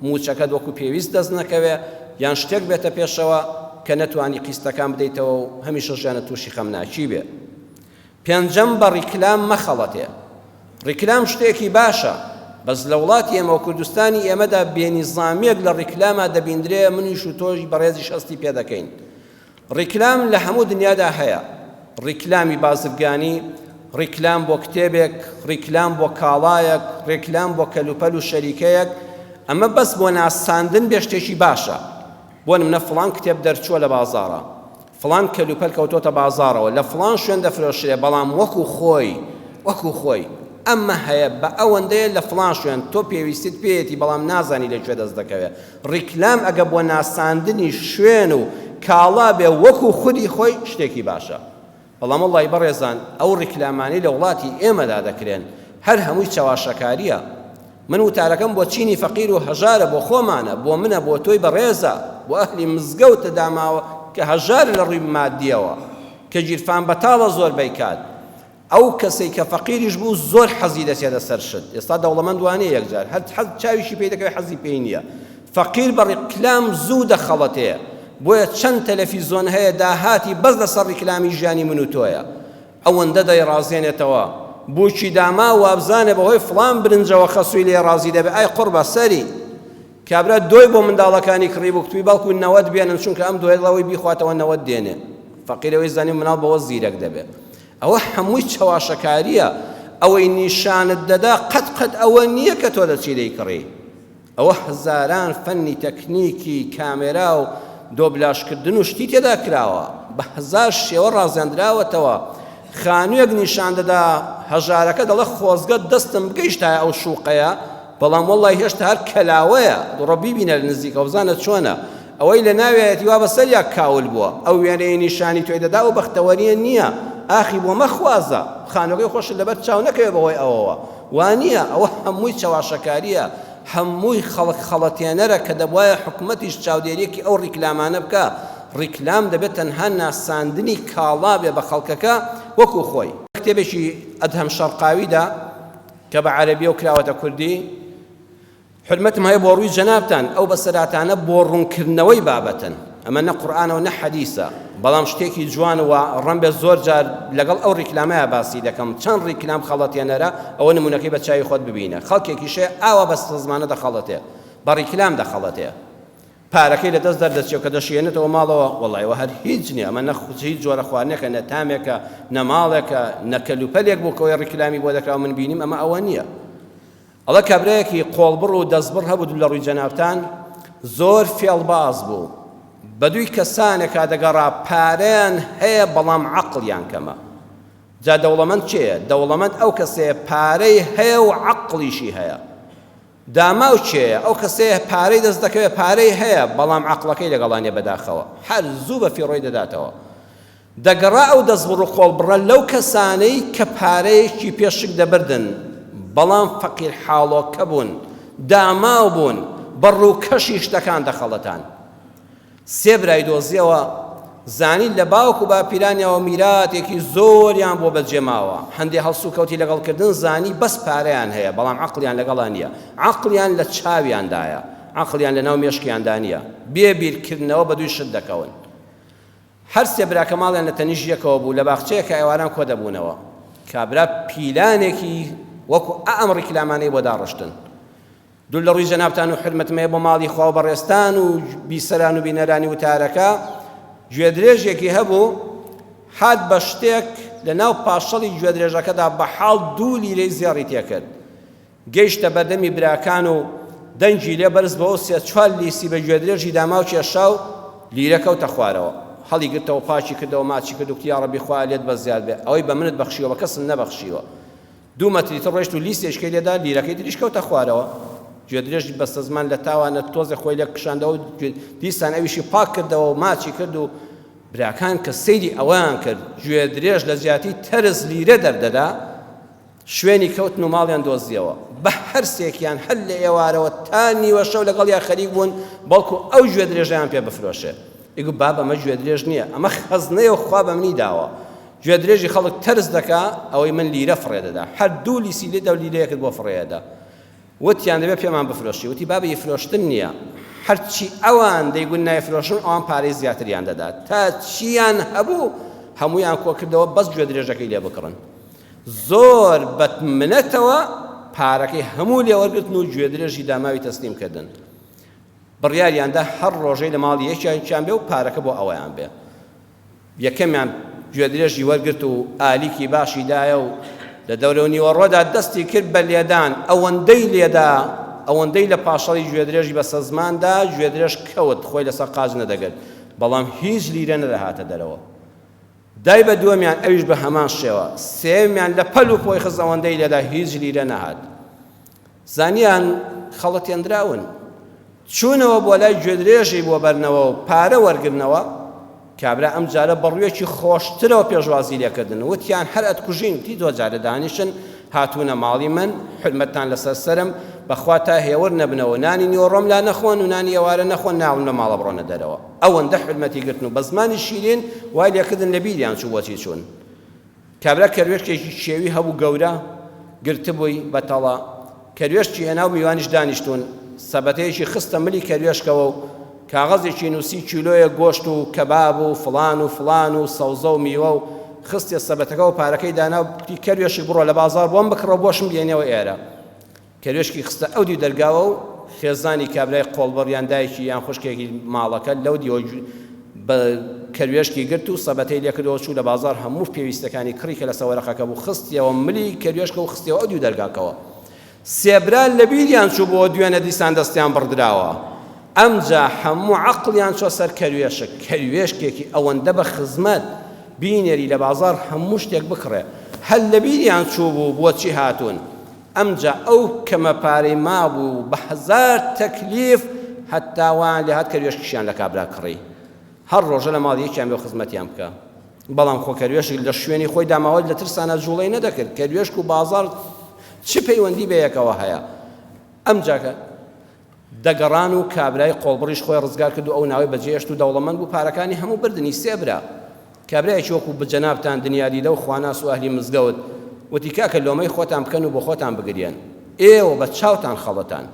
مووچەکەت وەکو پێویست دەست نەکەوێ یان شتێک بێتە پێشەوە کە نەتوانی قیستەکان بدەیتەوە و هەمیشە ژیانت تووشی خەمناکی بێ. پێنجەم بە ڕیکلام مەخەڵەتێ. ڕیکلام شتێکی باشە بەس لە وڵاتی ئێمە و کوردستانی ئێمەدا بێنیزامیەک لە ڕیکلاما دەبیندرێ منیش و تۆش بەڕێزیش هەستی پێ دەکەین. ڕیکلام لە هەموو دنیادا هەیە، ڕیکلامی بازرگانی، ڕیکلام بۆ کتێبێک، ڕیکلام بۆ کاڵایەک، ڕێکلام بۆ کەلوپەل و شەریکەیەک، ئەمە بەس بۆ ناساندن بێ شتێکی باشە، بۆ نمونە فڵان کتێب دەرچووە لە بازاڕا، فڵان کەلوپەل کەوتۆتە بازاڕەوە، لە فڵان شوێن دەفرۆشرێ، بەڵام وەکو خۆی، وەکو خۆی، ئەمە هەیە بە ئەوەندەیە لە فڵان شوێن، تۆ پێویستیت پێیەتی بەڵام نازانی لە کوێ دەست دەکەوێ، ڕیکلام ئەگە بۆ ناساندنی شوێن و کاڵا بێ وەکو خودی خۆی شتێکی باشە بەڵام وەڵی بەڕێزان ئەو ڕیکلامانەی لە وڵاتی ئێمەدا دەکرێن هەر هەمووی چەواشەکاریە من وتارەکەم بۆ چینی فەقیر و هەژارە بۆ خۆمانە بۆ منە بۆ تۆی بەڕێزە بۆ ئەهلی مزگەوتە داماوە کە هەژارە لە ڕووی مادیەوە کە گیرفان بەتاڵە زۆربەی کات ئەو کەسەی کە فەقیریش بوو زۆر حەزی دەچێتە سەر شت ئێستا دەوڵەمەند وانیە یەکجار هەر حەز چاویشی پێی دەکەوێت حەزی پێی نییە فەقیر بە ڕیکلام زوو دەخەڵەتێ بۆیە چەند تەلەفیزۆن هەیە داهاتی بەس لەسەر ڕیکلامی ژیانی من و تۆیە ئەوەندە دەیڕازێنێتەوە بووکی داما وابزانێ بەهۆی فڵان برنجەوە خەسووی لێ ڕازی دەبێ ئای قوڕ بە سەری کابرا دۆی بۆ منداڵەکانی کڕیبوو کوتبی بەڵکو نەوەت بێنن چونکە ئەم دۆیە ڵەوەی بیخواتەوە نەوەت دێنێ فەقیر ئەوەی زانی مناڵ بەوە زیرەک دەبێ ئەوە هەمووی چەواشەکارییە، ئەوەی نیشانت دەدا قەت قەت ئەوە نییە کە تۆ دەچی دەیکڕی، ئەوە هەزاران فەنی تەکنیکی کامێرا و دۆبلاژکردن و شتی تێدا کراوە، بە هەزار شێوە ڕازێندراوەتەوە، خانوویەک نیشان دەدا هەژارەکە دەڵێ خۆزگە دەستم بگەیشتایە ئەو شوقەیە، بەڵام وەڵڵای هێشتا هەر کەلاوەیە، بڕۆ بیبینە لە نزیکەوە بزانە چۆنە، ئەوەی لە ناویایەتی وا بەسەریا کاول بووە، ئەو وێنەیەی نیشانی تۆی دەدا ئەو بەختەوەرییە نییە، ئاخی بۆ مەخوازە، خانووەکەی خۆشت لەبەر چاو نەکەوێ بەهۆی ئەوەوە، وا نییە، ئەوە هەمووی چەواشەکارییە، هەمووی خەڵک خەڵەتێنەرە کە دەبوایە حکومەتیش چاودێرییەکی ئەو ڕیکلامانە بکا، ڕیکلام دەبێت تەنها ناساندنی کاڵا بێ بە خەڵکەکە وەکو خۆی. کتێبێکی ئەدهەم شەرقاویدا کە بە عەرەبییە و کراوەتە کوردی، حورمەتم هەیە بۆ ڕووی جەنابتان، ئەو بەسەرهاتانە بۆ ڕوونکردنەوەی بابەتن، ئەمە نە قورئانە و نە حەدیسە، بەڵام شتێکی جوان و ڕەنبێ زۆر جار لەگەڵ ئەو ڕیکلامەیا باسی دەکەم، چەند ڕیکلام خەڵەتێنەرە، ئەوە نموونەکەی بە چاوی خۆت ببینە، خەڵکێکیش هەیە ئاوا بە سزمانە دەخەڵەتێ، بە ڕیکلام دەخەڵەتێ. پارەکەی لە دەست دەردەچێ و کە دەشیهێنێتەوە ماڵەوە، وەڵای ئەوە هەر هیچ نییە، ئەمە نە هیچ جۆرە خواردنێکە، نە تامێکە، نە ماڵێکە، نە کەلوپەلێک بوو کە ئەوەی ڕیکلامی بۆ دەکرا و من بینیم ئەمە ئەوە نییە. ئەڵێ کابرایەکی قۆڵبڕ و دەستبڕ هەبوو لە ڕووی جەنابتان، زۆر فێڵباز بوو، بە دووی کەسانێکا دەگەڕا پارەیان هەیە بەڵام عەقڵیان کەمە. جا دەوڵەمەند کێیە؟ دەوڵەمەند ئەو کەسەیە پارەی هەیە و عەقڵیشی هەیە. داماو کێیە؟ ئەو کەسەیە پارەی دەست دەکەوێت پارەی هەیە بەڵام عەقڵەکەی لەگەڵا نیە بەداخەوە هەر زوو بە فیڕۆی دەداتەوە. دەگەڕا ئەو دەستبڕ و قۆڵبڕە لەو کەسانەی کە پارەیەکی پێ شک دەبردن بەڵام فەقیر حاڵۆکە بوون، داماو بوون، بە ڕووکەشی شتەکان دەخەڵەتان. سێ برای دۆزیەوە، زانی لە باوک و باپیرانیەوە میراتێکی زۆریان بۆ بەجێ ماوە، هەندێ هەڵسوکەوتی لەگەڵ کردن زانی بەس پارەیان هەیە بەڵام عەقڵیان لەگەڵا نیە، عەقڵیان لە چاویاندایە، عەقڵیان لەناو مێشکیاندا نیە، بێ بیرکردنەوە بەدووی شت دەکەون. هەر سێ براکە ماڵیان لە تەنیشت یەکەوە بوو، لە باخچەیەکا ئێواران کۆدەبوونەوە. کابرا پیلانێکی وەکو ئەم ڕیکلامانەی بۆ داڕشتن. دوور لە ڕووی جەنابتان و حورمەتم هەیە بۆ ماڵی خوا و بەڕێزتان و بیسەران و بینەرانی وتارەکە، گوێدرێژێکی هەبوو، هات بە شتێک لە ناو پاشەڵی گوێدرێژەکەدا بە حاڵ دوو لیرەی زێڕی تێکرد. گەیشتە بەردەمی براکان و دەنگی لێ بەرز بۆوە سێ چوار لیسی بە گوێدرێژی داماو کێشا و لیرە کەوتە خوارەوە. هەڵی گرتەوە پاکی کردەوە ماچی کرد و کوتی یاڕەبی خوایە لێت بەزیاد بێ ئەوەی بە منت بەخشیوە بە کەسم نەبەخشیوە. دوو مەتری تر ڕۆیشت و لیسێکەی لێدا لیرەکەی تریش کەوتە خوارەوە. گوێدرێژی بەستەزمان لە تاوانە تۆزێ خۆی لێ کشاندەوە و دیسان ئەویشی پاک کردەوە و ماچی کرد و براکان کە سەیری ئەوەیان کرد گوێدرێژ لە جیاتی تەرز لیرە دەردەدا شوێنی کەوتن و ماڵیان دۆزیەوە. بە هەرسێکیان هەر لە ئێوارەوە تا نیوەشەو لەگەڵیا خەریک بوون بەڵکو ئەو گوێدرێژەیان پێ بفرۆشێ. ئەیگوت بابە ئەمە گوێدرێژ نییە، ئەمە خەزنەیە و خوا بە منی داوە. گوێدرێژی خەڵک تەرز دەکا، ئەوەی من لیرە فڕێ دەدا. هەر دوو لیسی لێ دا و لیرەیەکت بۆ فڕێ ئەدا. وتیان دەبێ پێمان بفرۆشی. وتی بابە ئی فرۆشتن نییە. هەرچی ئەوان دەیگوت نایفرۆشم ئەوان پارەی زیاتریان دەدا. تا چیان هەبوو هەموویان کۆکردەوە بەس گوێدرێژەکەی لێ بکڕن. زۆر بە منەتەوە پارەکەی هەموو لێ وەرگرتن و گوێدرێژی داماوی تەسلیم کردن. بڕیاریان دا هەر ڕۆژەی لە ماڵی یەکیان بێ و پارەکە بۆ ئەویان بێ. یەکەمیان گوێدرێژی وەرگرت و ئالیکی باشی دایە و لە دەورە نیوەڕۆدا دەستی کرد بە لێدان، ئەوەندەی لێدا ئەوەندەی لە پاشەڵی گوێدرێژی بەسەر زماندا گوێدرێژ کەوت خۆی لەسەر قاچ نەدەگرت، بەڵام هیچ لیرە نەدەهاتە دەرەوە. دای بە دووەمیان ئەویش بە هەمان شێوە، سێیەمیان لە پەل و پۆی خست ئەوەندەی لێدا هیچ لیرە نەهات. زانیان خەڵەتێندراون. چوونەوە بۆ لای گوێدرێژی بۆ بەرنەوە و پارە وەرگرنەوە، کابرا ئەم جارە بە ڕوویەکی خۆشترەوە پێشوازی لێکردن، وتیان هەر ئەتکوژین، وتی تۆ جارێ دانیشن، هاتوونە ماڵی من، حورمەتتان لەسەر سەرم، بەخوا تا هێور نەبنەوە نانی نیوەڕۆم لا نەخۆن و نانی ئێوارە نەخۆن ناڵم لە ماڵە بڕۆنە دەرەوە. ئەوەندە حورمەتی گرتن و بە زمانی شیرین وای لێکردن لەبیریان چوو بۆچی چوون. کابرا کەروێشکێکی کێوی هەبوو گەورە، گرتبووی بە تەڵە. کەروێشکی هێنا و میوانیش دانیشتوون. سەبەتەیەکی خستە ملی کەروێشکەوە و کاغەزێکی نووسی کیلۆیەک گۆشت و کەباب و فڵان و فڵان و سەوزە و میوە و خستیە سەبەتەکەوە پارەکەی دانا و گوتی کەروێشک بڕۆ لە بازاڕ بۆم بکڕە و بۆشم بێنەوە ئێرە. کەروێشکی خستە ئەو دیو دەرگاوە و خێزانی کابرای قۆڵبڕ یان دایکی یان خوشکێکی ماڵەکە لەو دیوە بە کەروێشکی گرت و سەبەتەی لێکردەوە چوو لە بازاڕ هەموو پێویستەکانی کڕی کە لەسەر وەرەقەکە بوو خستیەوە ملی کەروێشکە و خستیەوە ئەو دیو دەرگاکەوە. سێ برا لەبیریان چوو بۆ دوێنێ دیسان دەستیان بڕدراوە. ئەمجا هەموو عەقڵیان چوە سەر کەروێشک، کەروێشکێکی ئەوەندە بە خزمەت، بینێری لە بازاڕ هەموو شتێک بکڕێ. هەر لەبیریان چووبوو بۆچی هاتوون. ئەمجا ئەو کەمە پارەی مابوو بە هەزار تەکلیف هەتا وایان لێهات کەروێشکیشیان لە کابرا کڕی. هەر ڕۆژە لە ماڵی یەکیان بێ و خزمەتیان بکا. بەڵام خۆ کەروێشک لە شوێنی خۆی داماوە لە ترسانا جووڵەی نەدەکرد. کەروێشک و بازاڕ چ پەیوەندی بە یەکەوە هەیە؟ ئەمجا کە دەگەڕان و کابرای قۆڵبڕیش خۆی ڕزگار کرد و ئەو ناوەی بەجێهێشت و دەوڵەمەند بوو پارەکانی هەموو بردنی سێ برا کابرایەکی وەکو جەنابتان دنیادیدە و خواناس و ئەهلی مزگەوت وتی کاکە لۆمەی خۆتان بکەن و بۆ خۆتان بگریێن ئێوە بە چاوتان خەڵەتان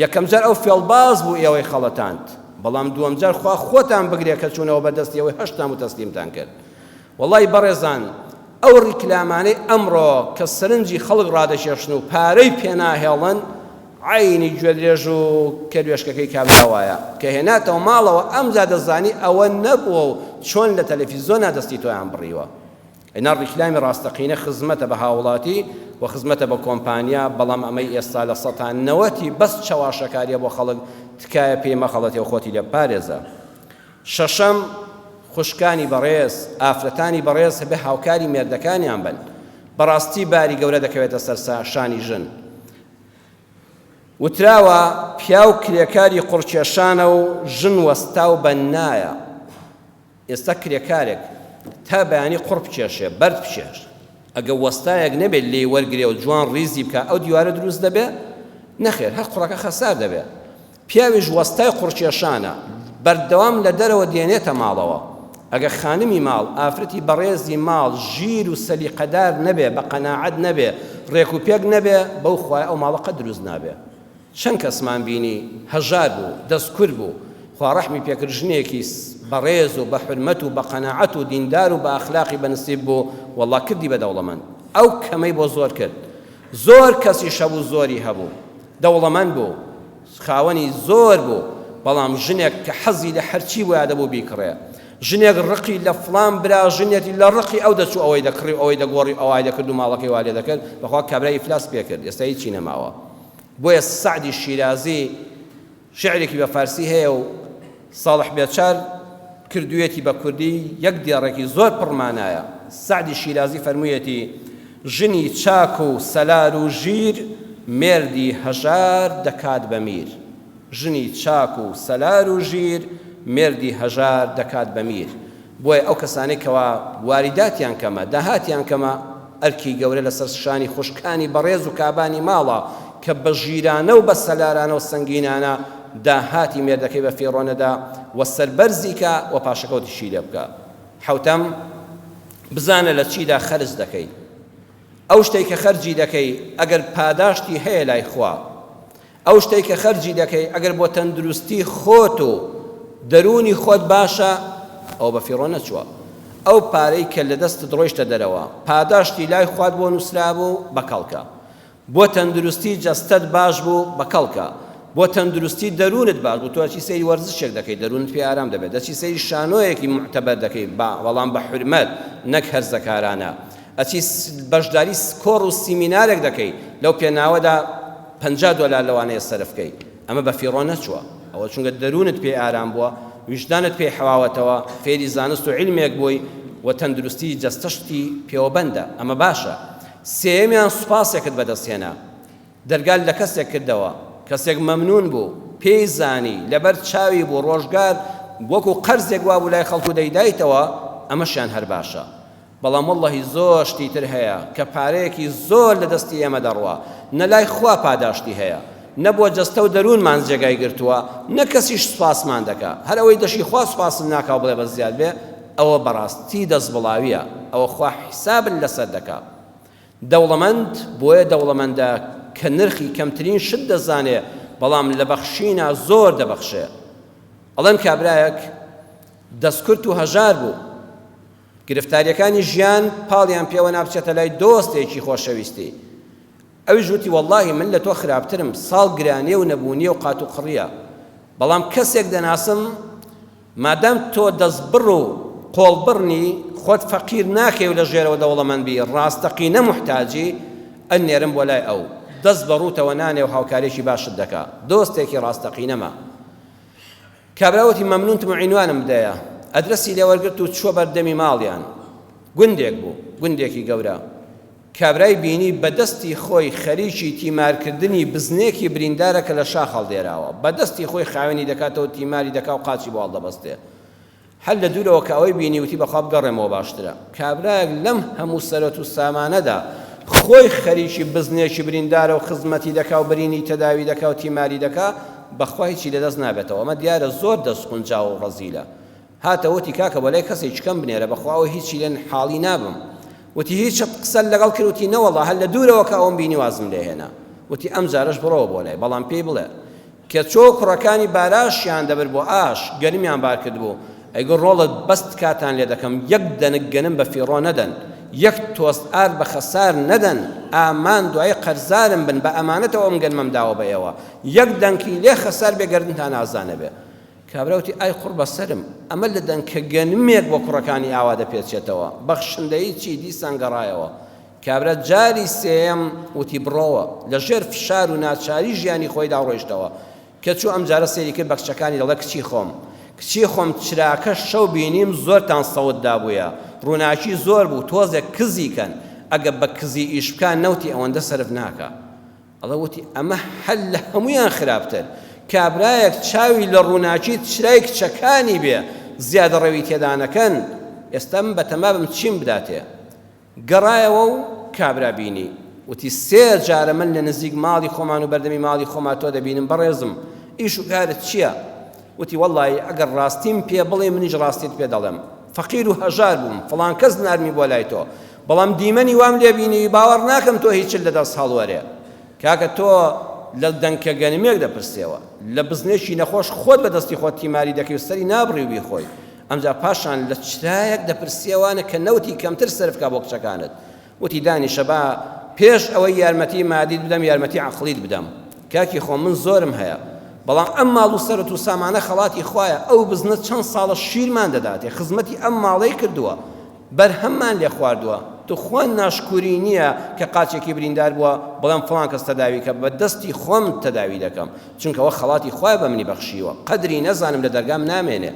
یەکەم جار ئەو فێڵباز بوو ئێوەی خەڵەتاند بەڵام دووەم جار خوا خۆتان بگرێ کە چوونەوە بە دەستی ئەوەی هەشتان و تەسلیمتان کرد وەڵای بەڕێزان ئەو ڕیکلامانەی ئەمڕۆ کە سەرنجی خەڵک ڕادەکێشن و پارەی پێناهێڵن. عەینی گوێدرێژ و کەروێشکەکەی کابرا وایە کە هێناتەوە ماڵەوە ئەمجا دەزانی ئەوە نەبووە و چۆن لە تەلەفیزۆنا دەستی تۆیان بڕیوە. ئەینا ڕیکلامی ڕاستەقینە خزمەتە بە هاوڵاتی و خزمەتە بە کۆمپانیا، بەڵام ئەمەی ئێستا لە سەتا نەوەتی بەس چەواشەکاریە بۆ خەڵک، تکایە پێی مەخەڵەتێ و خۆتی لێ بپارێزە. شەشەم، خوشکانی بەڕێز، ئافرەتانی بەڕێز هەبێ هاوکاری مێردەکانیان بن. بەڕاستی باری گەورە دەکەوێتە سەر شانی ژن. وتراوە پیاو کرێکاری قوڕکێشانە و ژن وەستا و بەننایە. ئێستا کرێکارێک تا بەیانی قوڕ بکێشێ، بەرد بکێش، ئەگە وەستایەک نەبێت لێی وەرگرێ و جوان ڕیزی بکا ئەو دیوارە دروست دەبێ؟ نەخێر هەر قوڕەکە خەسار دەبێ. پیاویش وەستای قوڕکێشانە، بەردەوام لە دەرەوە دێنێتە ماڵەوە. ئەگە خانمی ماڵ، ئافرەتی بەڕێزی ماڵ ژیر و سەلیقەدار نەبێ، بە قەناعەت نەبێ، ڕێکوپێک نەبێ، بەو خوایە ئەو ماڵە قەت دروست نابێ. چەند کەسمان بینی هەژار بوو، دەست کورت بوو، خوا ڕەحمی پێکرد ژنێکی بەڕێز و بە حورمەت و بە قەناعەت و دیندار و بە ئەخلاقی بە نسیب بوو، وەڵا کردی بە دەوڵەمەند. ئەو کەمەی بۆ زۆر کرد. زۆر کەسیش هەبوو زۆری هەبوو، دەوڵەمەند بوو، خاوەنی زۆر بوو، بەڵام ژنێک کە حەزی لە هەرچی بوویا دەبوو بیکڕێ. ژنێک ڕقی لە فڵان برا ژنێتی لە ڕقی ئەو دەچوو ئەوەی دەکڕی و ئەوەی دەگۆڕی و ئەوای دەکرد و ماڵەکەی وا لێ دەکرد، بەخوا کابرای ئیفلاس پێکرد، ئێستا هیچی نەماوە. بۆیە سەعدی شیرازی شیعرێکی بە فارسی هەیە و ساڵح بێچار کردوویەتی بە کوردی، یەک دێڕێکی زۆر پڕ مانایە. سەعدی شیرازی فەرموویەتی، ژنی چاک و سەلار و ژیر، مێردی هەژار دەکات بە میر. ژنی چاک و سەلار و ژیر، مێردی هەژار دەکات بە میر. بۆیە ئەو کەسانەی کەوا واریداتیان کەمە، داهاتیان کەمە، ئەرکی گەورە لەسەر شانی خوشکانی بەڕێز و کابانی ماڵە کە بە ژیرانە و بە سەلارانە و سەنگینانە داهاتی مێردەکەی بە فیڕۆ نەدا و سەربەرزی کا و پاشەکەوتیشی لێ بکا. حەوتەم، بزانە لە چیدا خەرج دەکەی. ئەو شتەی کە خەرجی دەکەی ئەگەر پاداشتی هەیە لای خوا، ئەو شتەی کە خەرجی دەکەی ئەگەر بۆ تەندروستی خۆت و دەروونی خۆت باشە ئەوە بە فیڕۆ نەچووە. ئەو پارەی کە لە دەستت ڕۆیشتە دەرەوە پاداشتی لای خوات بۆ نووسرابوو بە کەڵکە. بۆ تەندروستی جەستەت باش بوو بە کەڵکە. بۆ تەندروستی دەروونت باش بوو تۆ ئەچی سەیری وەرزشێک دەکەی دەروونت پێ ئارام دەبێت دەچی سەیری شانۆیەکی موعتەبەر دەکەی با بەڵام بە حورمەت نەک هەرزەکارانە ئەچی بەشداری کۆڕ و سیمینارێک دەکەی لەو پێناوەدا 50 دۆلار لەوانەیە سەرف کەی ئەمە بە فیڕۆ نەچووە ئەوە چونکە دەروونت پێی ئارام بووە ویژدانت پێی حەواوەتەوە فێری زانست و عیلمێک بووی و تەندروستی جەستەشتی پێوە بەندە ئەمە باشە سێیەمیان سوپاسێکت بەدەست هێنا دەرگات لە کەسێک کردەوە، کەسێک مەمنوون بوو، پێی زانی، لەبەر چاوی بوو، ڕۆژگار وەکو قەرزێک وابوو لای خەڵک و دەیدایتەوە، ئەمەشیان هەر باشە. بەڵام وەڵڵەهی زۆر شتی تر هەیە کە پارەیەکی زۆر لە دەستی ئێمە دەڕوا، نە لای خوا پاداشتی هەیە، نە بۆ جەستە و دەروونمان جێگای گرتووە، نە کەسیش سوپاسمان دەکا. هەر ئەوەی دەشی خوا سوپاست ناکا و بڵێ بەس زیاد بێ، ئەوە بەڕاستی دەستبڵاوییە، ئەوە خوا حیسابت لەسەر دەکا. دەوڵەمەند بۆیە دەوڵەمەندە کە نرخی کەمترین شت دەزانێ بەڵام لە بەخشینا زۆر دەبەخشێ. ئەڵێن کابرایەک دەستکورت و هەژار بوو. گرفتاریەکانی ژیان پاڵیان پێوە نا بچێتە لای دۆستێکی خۆشەویستی. ئەویش وتی وەڵاهی من لە تۆ خراپترم، ساڵ گرانیە و نەبوونیە و قاتوقڕیە. بەڵام کەسێک دەناسم مادام تۆ دەستبڕ و قۆڵبڕ نی، خۆت فەقیر ناکەی و لە ژێرەوە دەوڵەمەند بی، ڕاستەقینە موحتاجی، ئەنێرم بۆ لای ئەو. دەست بە ڕووتەوە نانێ و هاوکارییەکی باشت دەکا. دۆستێکی ڕاستەقینەمە. کابرا وتی مەمنوونتم و عینوانم بدەیە. ئەدرەسی لێ وەرگرت و چووە بەر دەمی ماڵیان. گوندێک بوو. گوندێکی گەورە. کابرای بینی بە دەستی خۆی خەریکی تیمارکردنی بزنێکی بریندارە کە لە شاخ هەڵدێراوە. بە دەستی خۆی خاوێنی دەکاتەوە تیماری دەکا و قاچی بۆ هەڵدەبەستێ. هەر لە دوورەوە کە ئەوەی بینی وتی بەخوا بگەڕێمەوە باشترە. کابرایەک لەم هەموو سەرەت و سامانەدا خۆی خەریکی بزنێکی بریندارە و خزمەتی دەکا و برینی تەداوی دەکا و تیماری دەکا، بەخوا هیچی لەدەست نابێتەوە. ئەمە دیارە زۆر دەستقونجاو و ڕەزیلە. هاتە وتی کاکە بۆ لای کەسێکی کەم بنێرە بەخوا ئەوە هیچی لێ حاڵی نابم وتی هیچت قسەت لەگەڵ کرد وتی نەوەڵا هەر لە دوورەوە کە ئەوم بینی وازم لێ هێنا وتی ئەم جارەش بڕۆوە بۆ لای بەڵام پێی بڵێ کە چۆ کوڕەکانی باراشیان دەبرد بۆ ئاش گەنمیان بار کردبوو ئەیگو ڕۆڵە بەس تکاتان لێ دەکەم یەک دەنک گەنم بە فیڕۆ نەدەن. یەک تۆز ئارد بە خەسار نەدەن، ئامان دوایی قەرزارم بن، بە ئەمانەتەوە ئەم گەنمەم داوە بە ئێوە، یەک دەنکی لێ خەسار بێ گەردنتان ئازا نەبێ. کابرا وتی، ئای قوڕ بەسەرم، ئەمە لە دەنکە گەنمێک بۆ کوڕەکانی ئاوا دەپێچێتەوە، بەخشندەیی چی؟ دیسان گەڕایەوە. کابرا جاری سێیەم وتی، بڕۆوە. لە ژێر فشار و ناچاری ژیانی خۆیدا ڕۆیشتەوە. کە چوو ئەمجارە سەیری کرد بە کچەکانی دەڵێ کچی خۆم کچی خۆم چراکە شەو بینیم زۆرتان سەوت دابوویە ڕووناکی زۆر بوو تۆزێک کزی کەن ئەگە بە کزی ئیش بکا نەوتی ئەوەندە سەرف ناکا ئەڵێ وتی ئەمە هەر لە هەموویان خراپتر کابرایەک چاوی لە ڕووناکی چرای کچەکانی بێ زیادەڕەوی تێدا نەکەن ئێستا من بەتەما بم چیم بداتێ گەڕایەوە و کابرا بینی. وتی، سێ جارە من لە نزیک ماڵی خۆمان و بەردەمی ماڵی خۆما تۆ دەبینم، بەڕێزم ئیش و کارت چییە؟ وتی، وەڵڵاهی ئەگەر ڕاستیم پێ بڵێی منیش ڕاستیت پێ دەڵێم. فەقیر و هەژار بووم، فڵان کەس ناردمی بۆ لای تۆ، بەڵام دیمەنی وام لێ بینیوی باوەڕ ناکەم تۆ هیچت لە دەست هەڵوەرێ. کاکە تۆ لە دەنکە گەنمێک دەپرسیەوە، لە بزنێکی نەخۆش خۆت بە دەستی خۆت تیماری دەکەی و سەری نابڕی و بیخۆی. ئەمجا پاشان لە چرایەک دەپرسیەوانە کە نەوتی کەمتر سەرف کا بۆ کچەکانت وتی دانیشە با پێش ئەوەی یارمەتی مادیت بدەم یارمەتی عەقڵیت بدەم کاکی خۆم من زۆرم هەیە بەڵام ئەم ماڵ و سەرت و سامانە خەڵاتی خوایە ئەو بزنە چەند ساڵە شیرمان دەداتێ خزمەتی ئەم ماڵەی کردووە بەرهەممان لێ خواردووە توخوا ناشکوری نییە کە قاچێکی بریندار بووە بڵێم فڵان کەس تەداوی کە بە دەستی خۆم تەداوی دەکەم چونکە ئەوە خەڵاتی خوایە بە منی بەخشیوە قەدری نەزانم لە دەرگام نامێنێ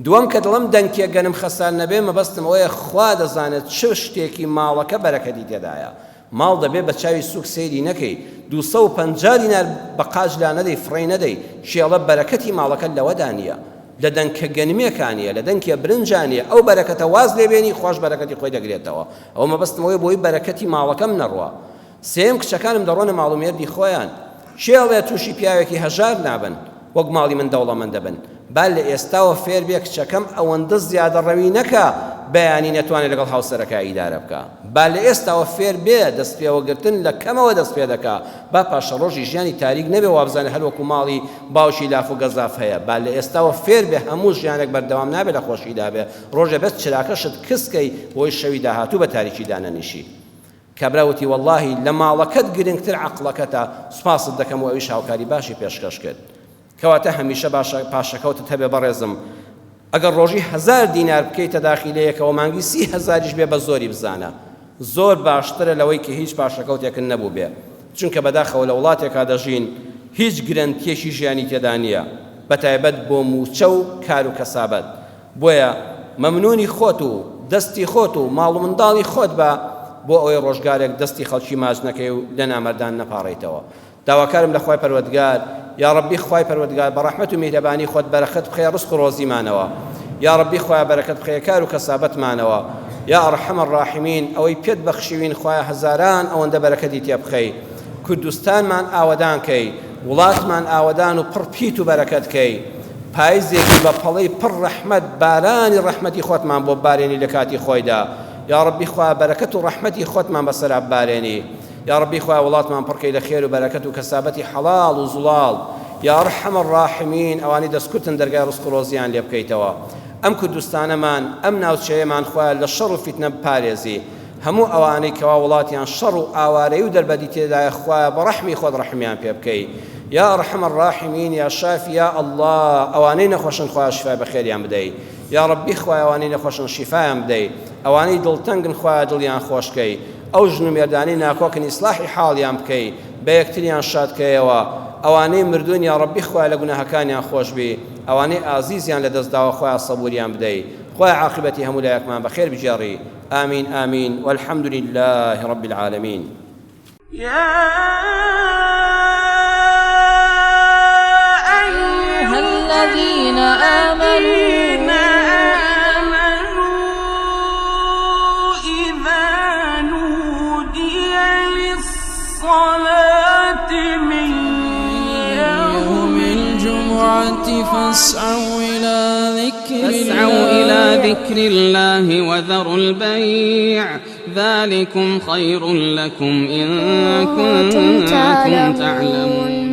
دووەم کە دەڵێم دەنکێ گەنم خەسار نەبێ مەبەستم ئەوەیە خوا دەزانێت چ شتێکی ماڵەکە بەرەکەتی تێدایە ماڵ دەبێ بە چاوی سوک سەیری نەکەی 250 دینار بە قاچ لا نەدەی فڕێی نەدەی کێڵە بەرەکەتی ماڵەکەت لەوەدا نییە لە دەنکە گەنمێکا نییە لە دەنکێ برنجا نییە ئەو بەرەکەتە واز لێ بێنی خواش بەرەکەتی خۆی دەگرێتەوە ئەوە مەبەستم ئەوەیە بۆی بەرەکەتی ماڵەکەم نەڕوا سێیەم کچەکانم دەڕۆنە ماڵ و مێردی خۆیان کێڵێ تووشی پیاوێکی هەژار نابن وەک ماڵی من دەوڵەمەند دەبن با لە ئێستاوە فێر بێ کچەکەم ئەوەندە زیادەڕەوی نەکا بەیانی نەتوانێ لەگەڵ هاوسەرەکە ئیدارە بکا با لە ئێستاوە فێر بێ دەستپێوەگرتن لە کەمەوە دەست پێ دەکا با پاشەڕۆژی ژیانی تاریک نەبێ وابزانێ هەر وەکو ماڵی باوکی لاف و گەزاف هەیە با لە ئێستاوە فێر بێ هەموو ژیانێک بەردەوام نابێ لە خۆشیدا بێ ڕۆژێ بەس چراکەشت کز کەی بۆی شەوی داهاتوو بە تاریکی دانەنیشی. کابرا وتی، وەڵڵاهی لە ماڵەکەت گرنگتر عەقڵەکەتە، سوپاست دەکەم و ئەویش هاوکاری باشی پێشکەش کرد. کەواتە هەمیشە باشە پاشەکەوتت هەبێ بەڕێزم، ئەگەر ڕۆژی هەزار دینار بکەیتە داخیلەیەکەوە مانگی 30 هەزاریش بێ بە زۆری بزانە زۆر باشترە لەوەی کە هیچ پاشەکەوتێکت نەبووبێ، چونکە بەداخەوە لە وڵاتێکا دەژین هیچ گرەنتیەکی ژیانی تێدا نییە بەتایبەت بۆ مووچە و کار و کەسابەت. بۆیە مەمنونی خۆت و دەستی خۆت و ماڵ و منداڵی خۆت بە بۆ ئەوەی ڕۆژگارێک دەستی خەڵکی ماچ نەکەی و لە نامەردان نەپاڕێیتەوە داواکارم لە خوای پەروەردگار یاڕەبی خوای پەروەردگار بە ڕەحمەت و میهرەبانی خۆت بەرەکەت بخەیە ڕزق و ڕۆزیمانەوە یاڕەبی خوایە بەرەکەت بخەیە کار و کەسابەتمانەوە یا ارحم الراحمین ئەوەی پێت بەخشیوین خوایە هەزاران ئەوەندە بەرەکەتی تێ بخەی کوردستانمان ئاوەدان کەی وڵاتمان ئاوەدان و پڕ پیت و بەرەکەت کەی پایزێکی بە پەڵەی پڕ ڕەحمەت بارانی ڕەحمەتی خۆتمان بۆ بارێنی لە کاتی خۆیدا یاڕەبی خوایە بەرەکەت و ڕەحمەتی خۆتمان بەسەرا ببارێنی یاڕەبی خوایە وڵاتمان پڕکەی لە خێر و بەرەکەت و کەسابەتی حەڵاڵ و زوڵاڵ یا ارحم الراحمین ئەوانەی دەستکورتن دەرگای ڕزق و ڕۆزیان لێ بکەیتەوە ئەم کوردستانەمان ئەم ناوچەیەمان خوایە لە شەڕ و فیتنە بپارێزی هەموو ئەوانەی کەوا وڵاتیان شەڕ و ئاوارەیی و دەربەدی تێدایە خوایە بە ڕەحمی خۆت ڕەحمیان پێ بکەی یا ارحم الراحمین یا شافی یا اللە ئەوانەی نەخۆشن خوایە شیفای بەخێریان بدەی یا ڕەبی خوایە ئەوانەی نەخۆشن شیفایان بدەی ئەوانەی دڵتەنگن خوایە دڵیان خۆش کەی ئەو ژن و مێردانەی ناکۆکن ئیسلاحی حاڵیان بکەی بە یەکتریان شاد کەیەوە ئەوانەی مردوون یا ڕەبی خوایە لە گوناهەکانیان خۆش بی ئەوانەی ئازیزیان لەدەست داوە خوایە سەبوریان بدەی خوایە عاقیبەتی هەموو لایەکمان بەخێر بگێڕی آمین آمین والحمد لله رب العالمین. يا أيها الذين آمنوا إذا نودي للصلاة من يوم الجمعة فاسعوا إلى ذكر فاسعوا إلى ذكر الله وذروا البيع ذلكم خير لكم إن كنتم كنتم تعلمون. تعلمون.